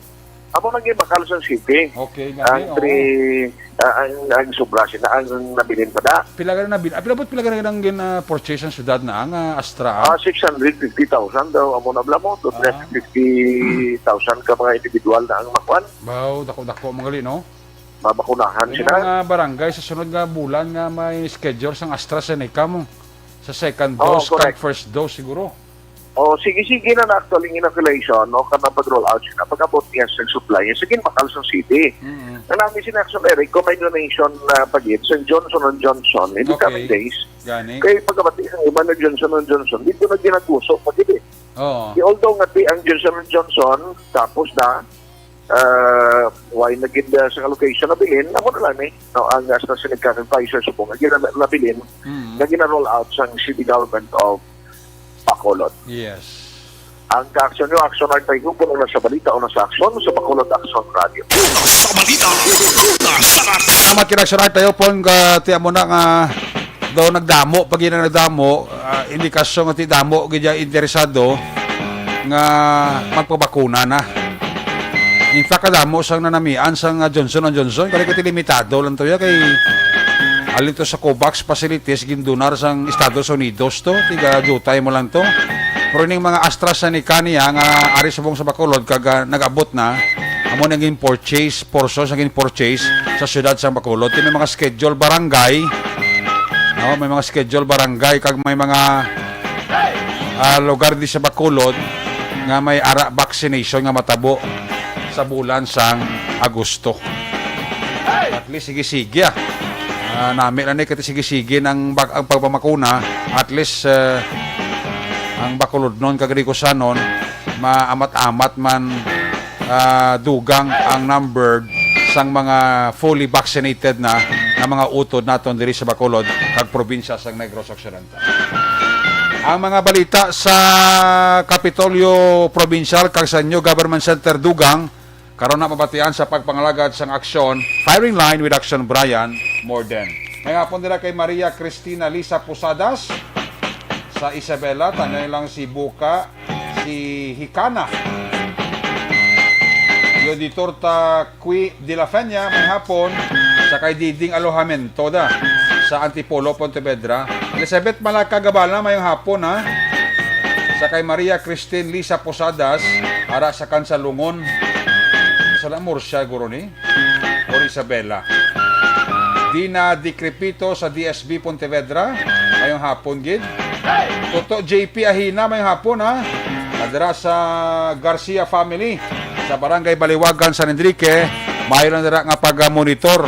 Amo nang gibakal sa city. Okay, Ang gani, oo. three, ah, ang, ang sobra sila, ang nabilin pa da. Pila ka na nabil-, ah, pila, pila ka na nang gin, ah, purchase ang syudad na ang, ah, Astra, ah? Ah, six hundred fifty thousand daw, amo na bala mo, to Ah. three hundred fifty thousand ka mga individual na ang makuan. Wow, dako-dako, mga gali, no? Mabakunahan Yung sila. mga barangay sa sunod nga bulan nga may schedule sang AstraZeneca mo. Sa second Oo, dose, kag correct. first dose siguro. O, sige-sige na na actually ang inoculation, no, kana pag-roll out siya, pag-abot niya sa supply niya sa ginbakal sa city. Mm. Ang namin sina Action Eric, kung may donation na pagid sa Johnson and Johnson in the Okay. coming days, Gani? Kay pagkabati sa iba na Johnson and Johnson, dito na ginaguso pagid eh. Oo. Di, although nga ti ang Johnson and Johnson, tapos na, uh, why na gid, uh, sa location na bilin, amo na lang eh. No, ang AstraZeneca and Pfizer subong, ang gina-, nabilin, Mm. na gina-roll out sa city government of Bacolod. Yes. Ang ka-aksyon nyo, Action Art Tayo, kung nasa balita o nasa aksyon, sa Bacolod Action Radio. Sa balita, nasa aksyon. Salamat kay Action Art Tayo, pon, ka, tiyan mo na nga, daw nagdamo, pag yun ang nagdamo, ah, indikasyon nga ti damo, gid interesado, nga magpabakuna na. In fact, kadamo sang nanamian sang, ah, Johnson and Johnson, kaya kay limitado lang to ya, kay alin to sa COVAX facilities, gindunar sang Estados Unidos to, tiga jutay mo lang to. Pero ning mga AstraZeneca niya nga ari subong sa Bacolod, kag, ah, nag-abot na, amo nang gin-purchase, portion sa gin-purchase sa siyudad sang Bacolod. Ti may mga schedule barangay, no, may mga schedule barangay, kag may mga, ah, lugar di sa Bacolod nga may ara vaccination nga matabo sa bulan sang Agosto. At least, sige-sige, ah. Ah, nami lang ni kati sige-sige ng bag-, ang pagpamakuna. At least, eh, ang Bacolodnon kag Ricosanon, maamat-amat man, ah, dugang ang number sang mga fully vaccinated na, na mga utod naton diri sa Bacolod kag probinsya sang Negros Occidental. Ang mga balita sa Kapitolyo Provincial kag sa New Government Center dugang, karon na mabatian sa pagpangalagad sang aksyon, Firing Line with Action Brian Morden. May hapon nila kay Maria Cristina Lisa Posadas sa Isabela, tanay lang si Buka, si Hikana. Yoditor ta Qui de la Feña, may hapon, sa kay Diding Alojamento da, sa Antipolo, Pontevedra. Elizabeth Malaka Gabala, mayong hapon, ha. Sa kay Maria Christine Lisa Posadas, ara sa Kansalungon. Sa Murcia, guro ni. Or Isabela. Dina Decrepito sa D S B Pontevedra, mayong hapon, gid. Toto J P Ahina, mayong hapon, ha. Kadira sa Garcia family, sa Barangay Baliwagan, San Enrique, mayo lang dira nga pag-monitor.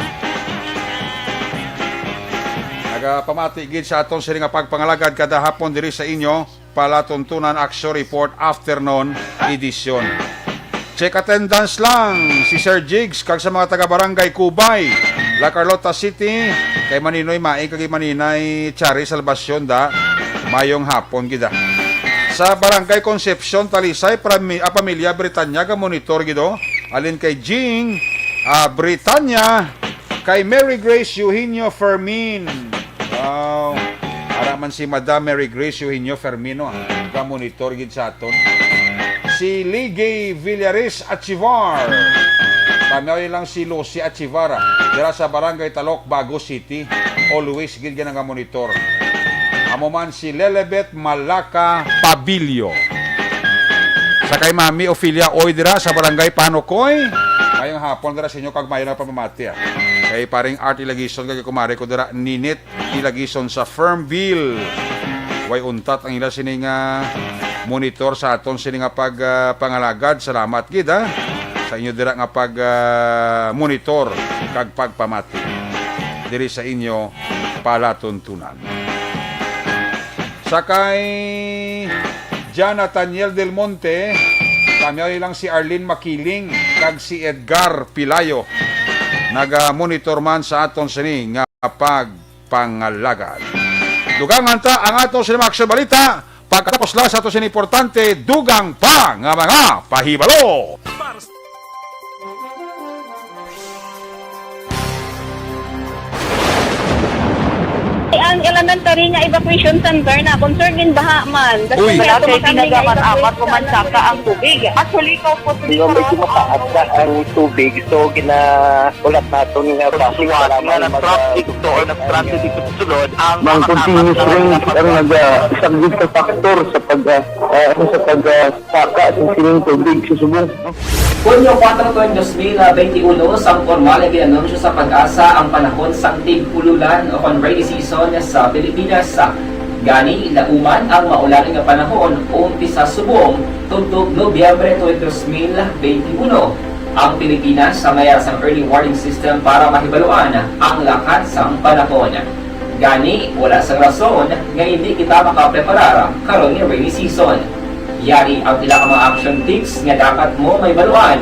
Nagapamati gid sa aton sini nga pagpangalagad kada hapon diri sa inyo, Palatuntunan Aksyon Report Afternoon Edition. Check attendance lang si Sir Jigs kag sa mga taga Barangay Kubay, La Carlota City, kay Maninoy Mai kag Maninay Chari Salvacion da, mayong hapon gid, ah. Sa Barangay Concepcion, Talisay, prami-, ah, pamilya Britanya ga monitor gid, oh. Alin kay Jing, ah, Britanya, kay Mary Grace Eugenio Fermin. Wow. Ara man si Madam Mary Grace Eugenio Fermin, ah, ga monitor gid sa aton. Si Ligay Villaris Achivar. Kami lang si Lucy Achivar, ah, dira sa Barangay Talok, Bago City. Always gid nga nagamonitor. Amo man si Lelebet Malaka Pabilio. Sa kay Mami Ophelia Oy dira sa Barangay Panokoy. Mayong hapon dira sa inyo kag mayo na pamamati, ah. Kay Paring Art Ilagison kag kumare ko dira, Ninit Ilagison sa Fernville. Way untat ang ila sini nga monitor sa aton sini nga pag, ah, pangalagad. Salamat gid, ha, sa inyo dira nga pag, ah, monitor kag pagpamati diri sa inyo palatuntunan. Sa kay Jan Nathaniel Del Monte, kami lang si Arlene Makiling kag si Edgar Pilayo. Naga-monitor man sa aton sini nga pagpangalagad. Dugangan ta ang aton sini mga aksyon balita. Pagkatapos lang sa aton sini importante, dugang pa nga mga pahibalo. Ang elementary nga evacuation center na concern din baha man. Uy. Wala kay pinagamat-amat ko man saka ang tubig. Actually, ko po Medyo mataas na ang tubig, so ginaulat naton nga traffic nga mag- nag-traffic to or nag-transit dito sa sulod ang mga continuous rain ang nag-, ah, isang big factor sa pag, ah, ah, ano, sa pag, ah, saka sa sining tubig sa subong. Hunyo kuwatro, dos mil benti uno, sang pormal nga gin-anunsyo sa PAGASA ang panahon sang tig-ululan o kon rainy season sa Pilipinas. Gani, lauman ang maulan nga panahon umpisa subong tubtob Nobyembre tuig dos mil benti uno. Ang Pilipinas sa mayar sang early warning system para mahibaluan ang lakat sang panahon. Gani, wala sang rason nga hindi kita makapreparar karon nga rainy season. Yari ang pila ka mga action tips nga dapat mo mahibaluan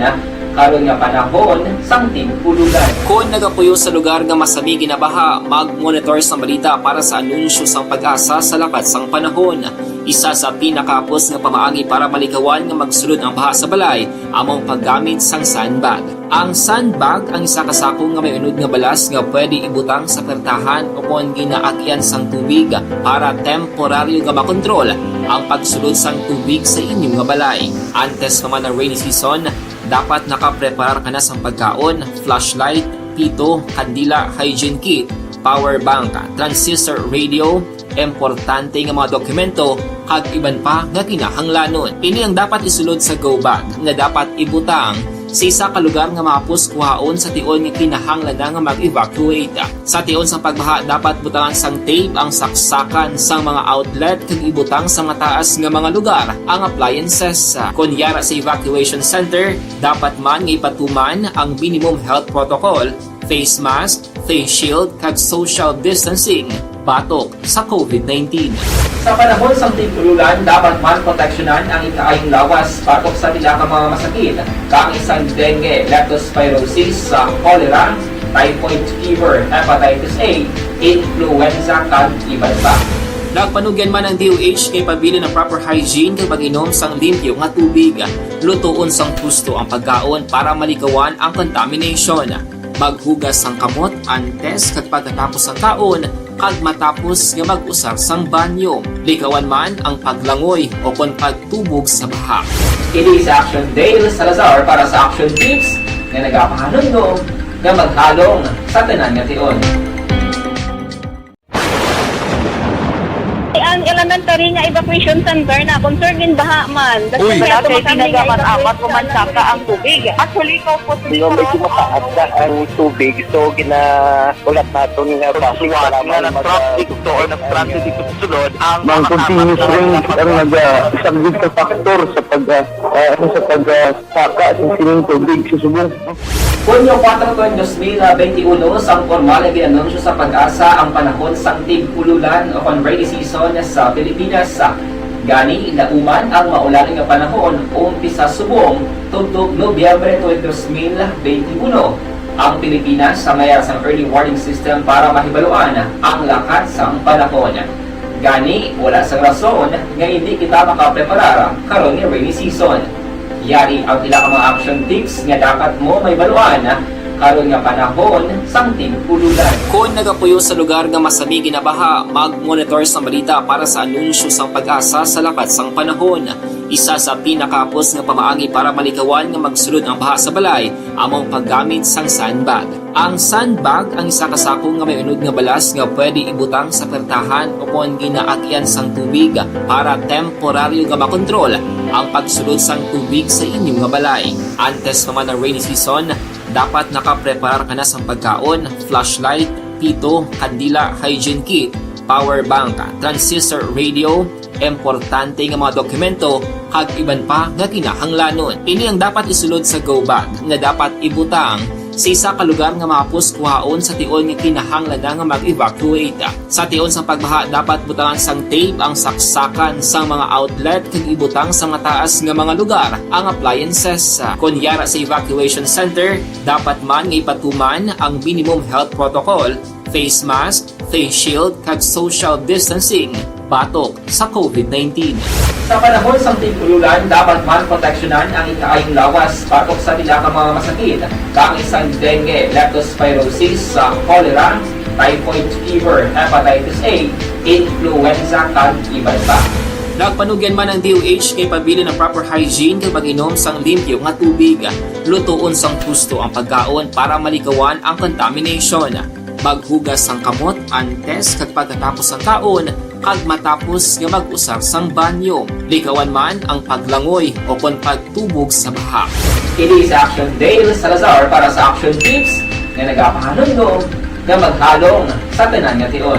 karon nga panahon sang tig-ululan. Kon nagapuyo sa lugar nga masami ginabaha, mag-monitor sang balita para sa anunsyo sang PAGASA sa lakat sang panahon. Isa sa pinakahapos nga pamaagi para malikawan nga magsulod ang baha sa balay amo ang paggamit sang sandbag. Ang sandbag ang isa ka sako nga may unod nga balas nga pwede ibutang sa pertahan o kon ginaagyan sang tubig para temporaryo nga makontrol ang pagsulod sang tubig sa inyo nga balay. Antes pa man ang rainy season, dapat nakapreparar ka na sang pagkaon, flashlight, pito, kandila, hygiene kit, power bank, transistor radio, importante nga mga dokumento, kag iban pa nga kinahanglanon. Ini ang dapat isulod sa go bag nga dapat ibutang sa isa ka lugar nga mahapos kuhaon sa tion nga kinahanglan na nga mag-evacuate. Sa tion sang pagbaha, dapat butangan sang tape ang saksakan sang mga outlet kag ibutang sa mataas nga mga lugar ang appliances. Kon yara sa evacuation center, dapat man nga ipatuman ang minimum health protocol, face mask, face shield, kag social distancing batok sa covid nineteen. Sa panahon sang tig-ululan, dapat man proteksyonan ang ikaayong lawas batok sa pila ka mga masakit, kaangay sang dengue, leptospirosis, sa cholera, typhoid fever, hepatitis A, influenza, kag iban pa. Nagpanugyan man ang D O H kay pabilin ang proper hygiene kag pag-inom sang limpyo nga tubig. Lutoon sang husto ang pagkaon para malikawan ang contamination. Maghugas sang kamot antes kag pagkatapos sang kaon kag matapos nga mag-usar sang banyo. Likawan man ang paglangoy o kon pagtubog sa baha. Ini si Action Dale Salazar para sa Action Tips nga nagapahanumdom nga maghalong sa tanan nga tion. Ang elementary nga evacuation center na concerned in baha man. Uy. Wala kay tinaga man, apat ko man saka ang tubig. Actually, ikaw po, Di ba, medyo mataas na ang tubig, so ginaulat naton nga basic nga para man mag-, nag-transit to or nag-transit dito sa sulod, ang mga continuous rain ang nag-, ah, isa gid ka factor sa pag, ah, ah, ano, sa pag, ah, saka sa sining tubig sa subong. Hunyo kuwatro, tuig dos mil benti uno, sang pormal nga gin-anunsyo sa PAGASA ang panahon sang tig-ululan o kon rainy season sa Pilipinas. Gani, lauman ang maulan nga panahon umpisa subong tubtob Nobyembre tuig dos mil benti uno. Ang Pilipinas sa mayar sang early warning system para mahibaluan ang lakat sang panahon. Gani, wala sang rason nga hindi kita makapreparar karon nga rainy season. Yari ang pila ka mga action tips nga dapat mo mahibaluan karon nga panahon sang tig-ululan. Kon nagapuyo sa lugar nga masami ginabaha, mag-monitor sang balita para sa anunsyo sang PAGASA sa lakat sang panahon. Isa sa pinakahapos nga pamaagi para malikawan nga magsulod ang baha sa balay amo ang paggamit sang sandbag. Ang sandbag ang isa ka sako nga may unod nga balas nga pwede ibutang sa pertahan o kon ginaagyan sang tubig para temporaryo nga makontrol ang pagsulod sang tubig sa inyo nga balay. Antes pa man ang rainy season, dapat nakapreparar ka na sang pagkaon, flashlight, pito, kandila, hygiene kit, power bank, transistor radio, importante nga mga dokumento, kag iban pa nga kinahanglanon. Ini ang dapat isulod sa go bag nga dapat ibutang sa isa ka lugar nga mahapos kuhaon sa tion nga kinahanglan na nga mag-evacuate. Sa tion sang pagbaha, dapat butangan sang tape ang saksakan sang mga outlet kag ibutang sa mataas nga mga lugar ang appliances. Kon yara sa evacuation center, dapat man nga ipatuman ang minimum health protocol, face mask, face shield, kag social distancing batok sa covid nineteen. Sa panahon sang tig-ululan, dapat man proteksyonan ang ikaayong lawas batok sa pila ka mga masakit, kaangay sang dengue, leptospirosis, sa cholera, typhoid fever, hepatitis A, influenza, kag iban pa. Nagpanugyan man ang D O H kay pabilin ang proper hygiene kag pag-inom sang limpyo nga tubig. Lutoon sang husto ang pagkaon para malikawan ang contamination. Maghugas sang kamot antes kag pagkatapos sang kaon, kag matapos nga mag-usar sang banyo. Likawan man ang paglangoy o kon pagtubog sa baha. Ini si Action Dale Salazar para sa Action Tips nga nagapahanumdom nga maghalong sa tanan nga tion.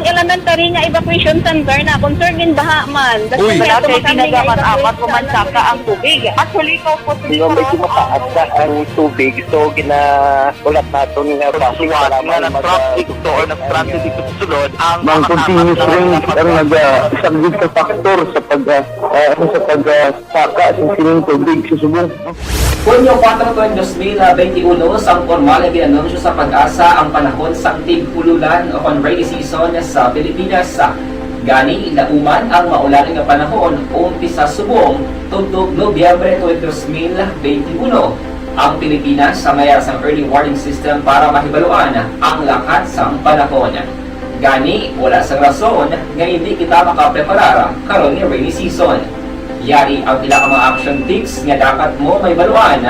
Elementary nga evacuation center na, concern gid baha man. Basta Uy. Wala kay kay tinaga man, apat ko man saka ang tubig. Actually, ko po Nga medyo mataas na ang tubig, so ginaulat naton nga basi nga wala man nag-traffic to or nag-transit dito sa sulod ang mga continuous rain ang nag-, ah, isang big factor sa pag, ah, ah, ano, sa pag, ah, saka sa sining tubig sa subong. Hunyo kuwatro tuig dos mil benti uno, sang pormal nga gin-anunsyo sa PAGASA ang panahon sang tig-ululan o kon rainy season sa Pilipinas. Gani, lauman ang maulan nga panahon umpisa subong tubtob Nobyembre tuig dos mil benti uno. Ang Pilipinas, sa may sang early warning system para mahibaluan ang lakat sang panahon. Gani, wala sang rason nga hindi kita makapreparar karon nga rainy season. Yari ang pila ka mga action tips nga dapat mo mahibaluan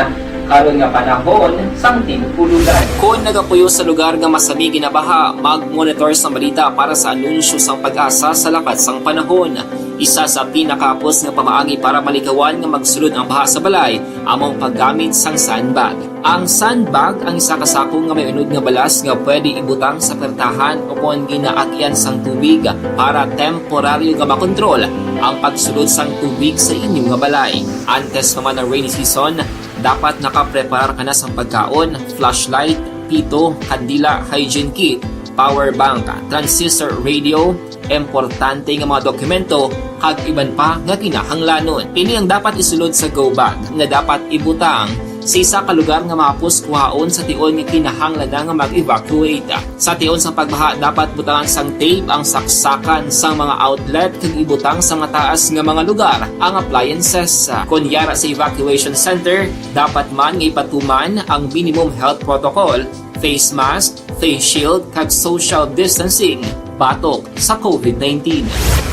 karon nga panahon sang tig-ululan. Kon nagapuyo sa lugar nga masami ginabaha, mag-monitor sa balita para sa anunsyo sang PAGASA sa lakat sang panahon. Isa sa pinakahapos nga pamaagi para malikawan nga magsulod ang baha sa balay amo ang paggamit sang sandbag. Ang sandbag ang isa ka sako nga may unod nga balas nga pwede ibutang sa pertahan o kon ginaagyan sang tubig para temporaryo nga makontrol ang pagsulod sang tubig sa inyo nga balay. Antes pa man ang rainy season, dapat nakapreparar ka na sang pagkaon, flashlight, pito, kandila, hygiene kit, power bank, transistor radio, importante nga mga dokumento, kag iban pa nga kinahanglanon. Ini ang dapat isulod sa go bag nga dapat ibutang sa isa ka lugar nga mahapos kuhaon sa tion nga kinahanglan na nga mag-evacuate. Sa tion sang pagbaha, dapat butangan sang tape ang saksakan sang mga outlet kag ibutang sa mataas nga mga lugar ang appliances. Kon yara sa evacuation center, dapat man nga ipatuman ang minimum health protocol, face mask, face shield, kag social distancing batok sa covid nineteen.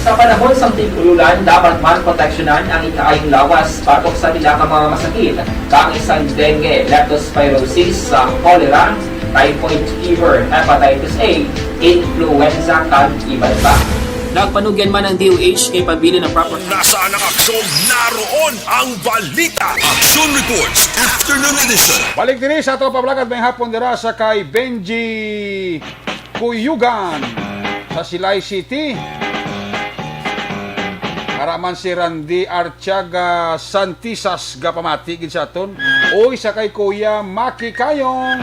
Sa panahon sang tig-ululan, dapat man proteksyonan ang ikaayong lawas batok sa pila ka mga masakit, kaangay sang dengue, leptospirosis, sa cholera, typhoid fever, hepatitis A, influenza, kag iban pa. Nagpanugyan man ang D O H kay pabilin ang proper Nasaan ang aksyon? Naroon ang balita. Action Reports, Afternoon Edition. Balik diri sa ato pablakad may hapon dira sa kay Benji Kuyugan sa Silay City. Para man si Randy Artiaga Santisas gapamati gid sa aton. Uy, sa kay Kuya Maki Kayong.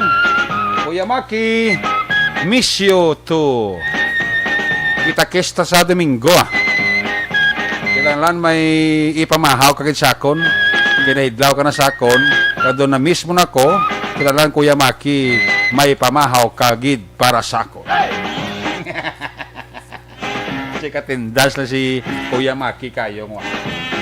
Kuya Maki, miss you too. Kita kesta sa Domingo, ah. Kinahanglan may ipamahaw ka gid sa akon. Kinaidlaw ka na sa akon. Kadto na mismo na ko. Kinahanglan, Kuya Maki, may pamahaw ka gid para sa akon. Si katindas na si Kuya Maki Kayong, wa.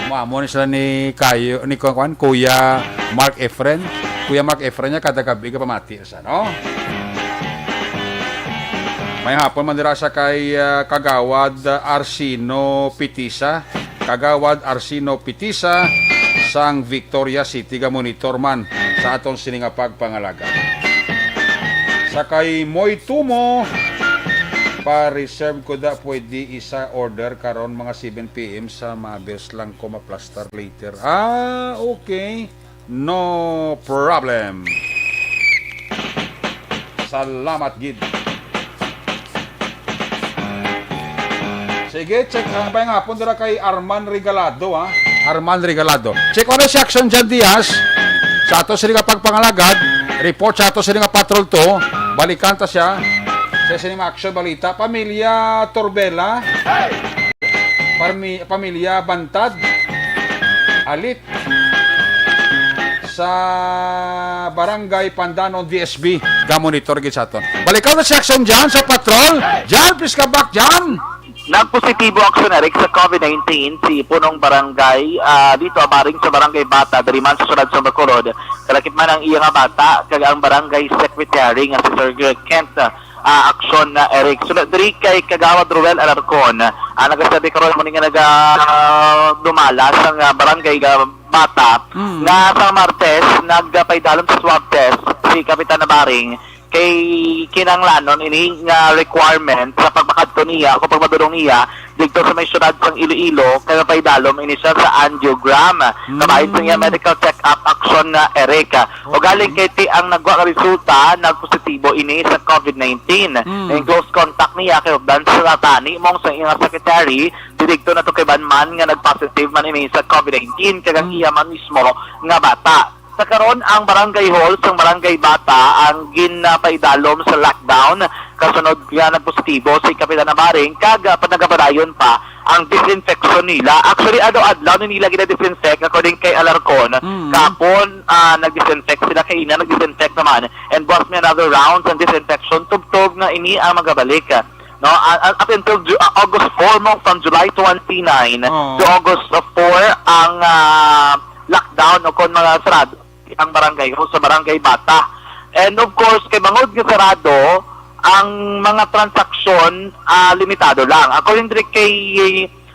Mo amo ni sila ni Kayo, ni kuan, Kuya Mark Efren. Kuya Mark Efren niya kada gabi ka pamati sa, no? May hapon man dira sa kay, ah, Kagawad Arsino Pitisa. Kagawad Arsino Pitisa sang Victoria City ga monitor man sa aton sini nga pagpangalaga. Sa kay Moy Tumo, pa-reserve ko da pwede isa order karon mga seven P M sa Mabes lang ko maplastar later. Ah, okay. No problem. Salamat gid. Sige, check ang bayang hapon dira kay Arman Regalado, ha. Arman Regalado. Check on si Action Jan Diaz. Sa ato sini nga pagpangalagad, report sa ato sini nga patrol to. Balikan ta siya. Sa sini nga action balita, pamilya Torbela. Parmi-, pamilya Bantad. Alit. Sa Barangay Pandanon, D S B, ga-monitor gid sa aton. Balikan na si Action Jan sa patrol. Jan, please come back, Jan. Nagpositibo, Action Eric, sa covid nineteen si punong barangay, ah, dito, Abaring, sa Barangay Bata, diri man sa siyudad sa Bacolod. Kalakip man ang iya nga bata, kag ang barangay secretary nga si Sir Kent, ah, Action na Eric. So, na-, diri kay Kagawad Ruel Alarcon, ah, nagasabi karon mo nga naga, ah, dumala sa nga barangay ga-, bata, Mm. nga sa Martes, nagpaidalom sa swab test si Kapitan Nabaring kay kinahanglanon ini nga requirement sa pagpakadto niya o pagpadulong niya dito sa may syudad sang Iloilo, kay mapaidalom ini siya sa angiogram. Mm. Kabahin sa iya medical check-up, aksyon na, Eric. Ug Okay. galing kay ti ang nagwa nga resulta, nagpositibo ini sa covid nineteen. Mm. In close contact niya kay hugdan sa tani mong sa iyang secretary, didto na to kay Banman nga nagpositive man ini sa covid nineteen, kag ang Mm. iya man mismo nga bata. Sa karon, ang barangay hall sang Barangay Bata ang ginapaidalom sa lockdown kasunod nga nagpositibo si Kapitan Amaring kag, ah, nagapadayon pa ang disinfection nila. Actually, adlaw-adlaw ni nila gina-disinfect according kay Alarcon. Mm. Kapon, ah, nag-disinfect sila, kay ina nag-disinfect naman. And buwas may another round sa disinfection, tubtob nga ini ang magabalik. No, a-, a-, up until Ju-, ah, August four mo, from July twenty-nine Oo. to August four ang, ah, lockdown o kon mga sarado ang barangay o sa Barangay Bata. And of course, kay bangod nga sarado, ang mga transaksyon, ah, limitado lang. According diri kay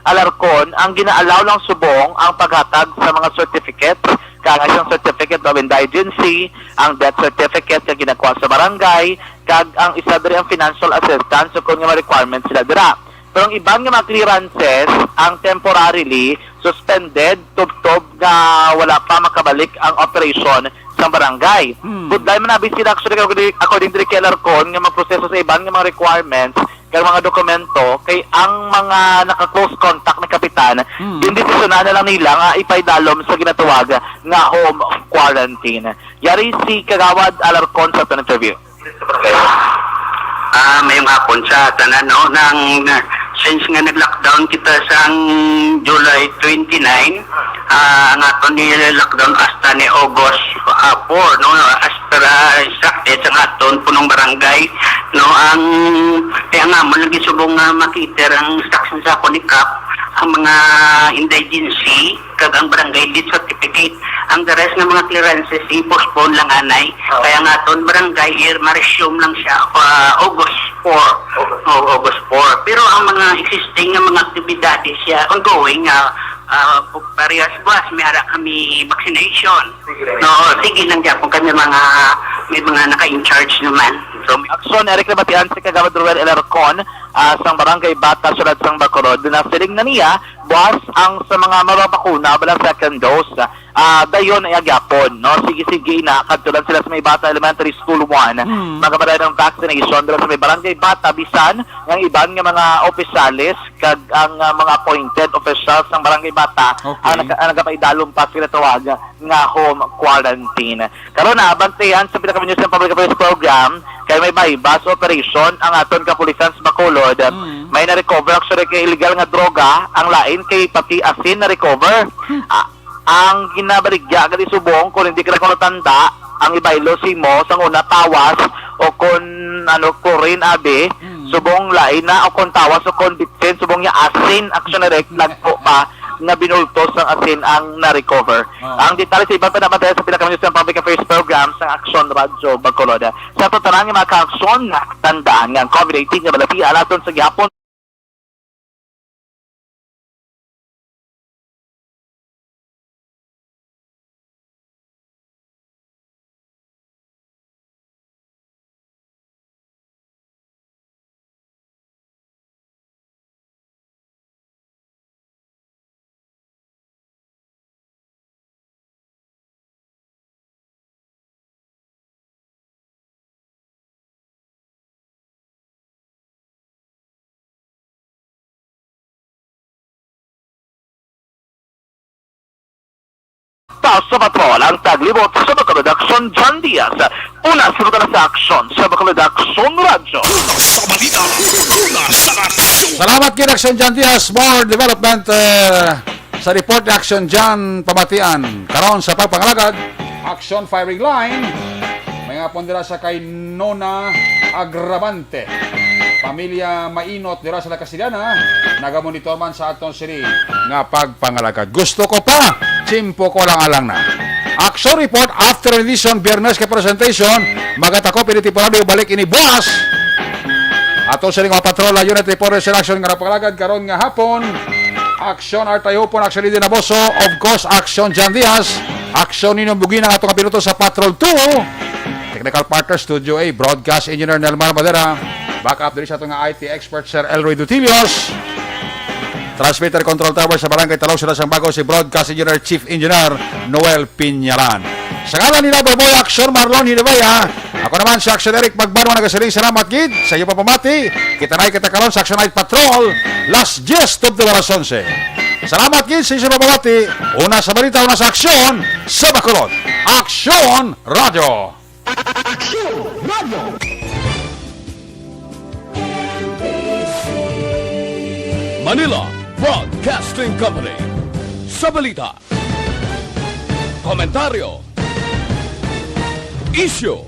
Alarcon, ang gina-allow lang subong ang paghatag sa mga certificates, kaya nga siyang certificate of indigency, ang death certificate nga ginakuha sa barangay, kag ang isa diri ang financial assistance, so kung nga may requirements sila dira. Pero ang iban nga mga clearances, ang temporarily suspended, tubtob nga wala pa makabalik ang operation sa barangay. Hmm. Budlay man abi sila, actually, according, according diri kay Alarcon, nga magproseso sa iban nga mga requirements kag mga dokumento, kay ang mga naka-close contact ni Kapitan, Hmm. gindesisyonan na lang nila nga ipaidalom sa ginatawag nga home quarantine. Yari si Kagawad Alarcon sa aton interview. Ah, mayong hapon sa tanan, no? Nang, na, since nga nag-lockdown kita sang July twenty-nine, ah, ang aton ni lockdown hasta ni August, ah, four, no? As per, ah, instructed sa aton punong barangay, no? Ang, kaya nga mo lagi subong nga makita ang instruction sa ako ni Kap, ang mga indigency, kag ang barangay death certificate. Ang the rest nga mga clearances, i-postpone lang anay. Oo. Kaya nga aton barangay, i-, ma-resume lang siya, ah, August four. August. Oo, August four. Pero ang mga existing nga mga aktibidades siya, ongoing, ah, ah, parehas buwas, may ara kami vaccination. Sige. No, sige lang dyan kung kami mga, may mga naka-in-charge naman. So, Aksyon, Eric Labatian, si Kagawad Ruel Alarcon, ah, sang Barangay Bata, Syudad sang Bacolod, na siling na niya, buwas ang sa mga mababakuna, wala second dose. Ah, dayon ay agyapon, no? Sige-sige na, kadto lang sila sa may Bata Elementary School one. Hmm. Magabaray ng vaccination, pero sa may Barangay Bata, bisan ang iban nga mga opisyales, kag ang, ah, mga appointed officials ng Barangay Bata, Okay. ang nag-, ang nagapaidalom pa sila tawag nga home quarantine. Karon na, bantayan sa Pinaka-Minister Public Affairs Program, kay may buy-bust operation ang aton kapulisan sa Bacolod. Mm. May na-recover, actually, kay illegal nga droga, ang lain kay pati asin na-recover. Hmm. Ah, ang ginabaligya, gali subong, kung hindi ka na kuno tanda, ang ibaylo si mo, sang una, tawas, o kung, ano, kurin, abi, Mm. subong lain na, o kung tawas, o kung bitsin, subong niya asin, action direct, nagpo pa, nga binulto sang asin ang na-recover. Ah. Ang detalye sa iban pa nabantayan sa Pinaka-Minister Public Affairs Program sang Aksyon Radyo Bacolod. Sa aton tanan nga mga ka-aksyon, tandaan nga ang covid nineteen nga balatian naton sa gihapon. Taas sa patrol ang taglibot sa Bacolod Aksyon, John Diaz. Una, sa lugar sa aksyon sa Bacolod Aksyon Radyo. Una sa balita, una sa aksyon. Salamat kay Aksyon John Diaz. More development, eh, sa report ni Aksyon John Pamatian. Karon sa pagpangalagad, Aksyon Firing Line. May nga pon dira sa kay Nona Agravante. Pamilya Mainot dira sa La Castellana, nagamonitor man sa aton sini nga pagpangalagad. Gusto ko pa, tiyempo ko lang alang na. Action report after edition, Biyernes kay presentation, magatakop ini temporary, balik ini buwas. Ato sini nga patrol, unit report sa action nga napangalagad karon nga hapon. Action Artayupon, Action Lady Naboso, of course, Action John Diaz, Action Nino Bugina, ato nga piloto sa Patrol two. Technical partner, Studio A, broadcast engineer Nelmar Madera. Backup diri sa ato nga I T expert, Sir Elroy Dutilios. Transmitter Control Tower sa Barangay Talong, Sila sang Bago, si Broadcast Engineer, Chief Engineer Noel Piñaran. Sa ngalan ni Lover Boy Action, Marlon Hinebea, ako naman si Action Eric Magbanwa, nagasiling salamat gid sa iyo pamati. Kita na kita karon sa Action Night Patrol, las diez tubto alas onse. Salamat gid sa iyo pamati. Una sa balita, una sa aksyon, sa Bacolod. Action Radio. Action Radio. Manila Broadcasting Company. Sa balita, komentaryo, isyu,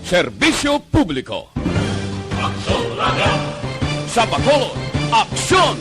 serbisyo publiko. Aksyon Radio. Sa Bacolod, Aksyon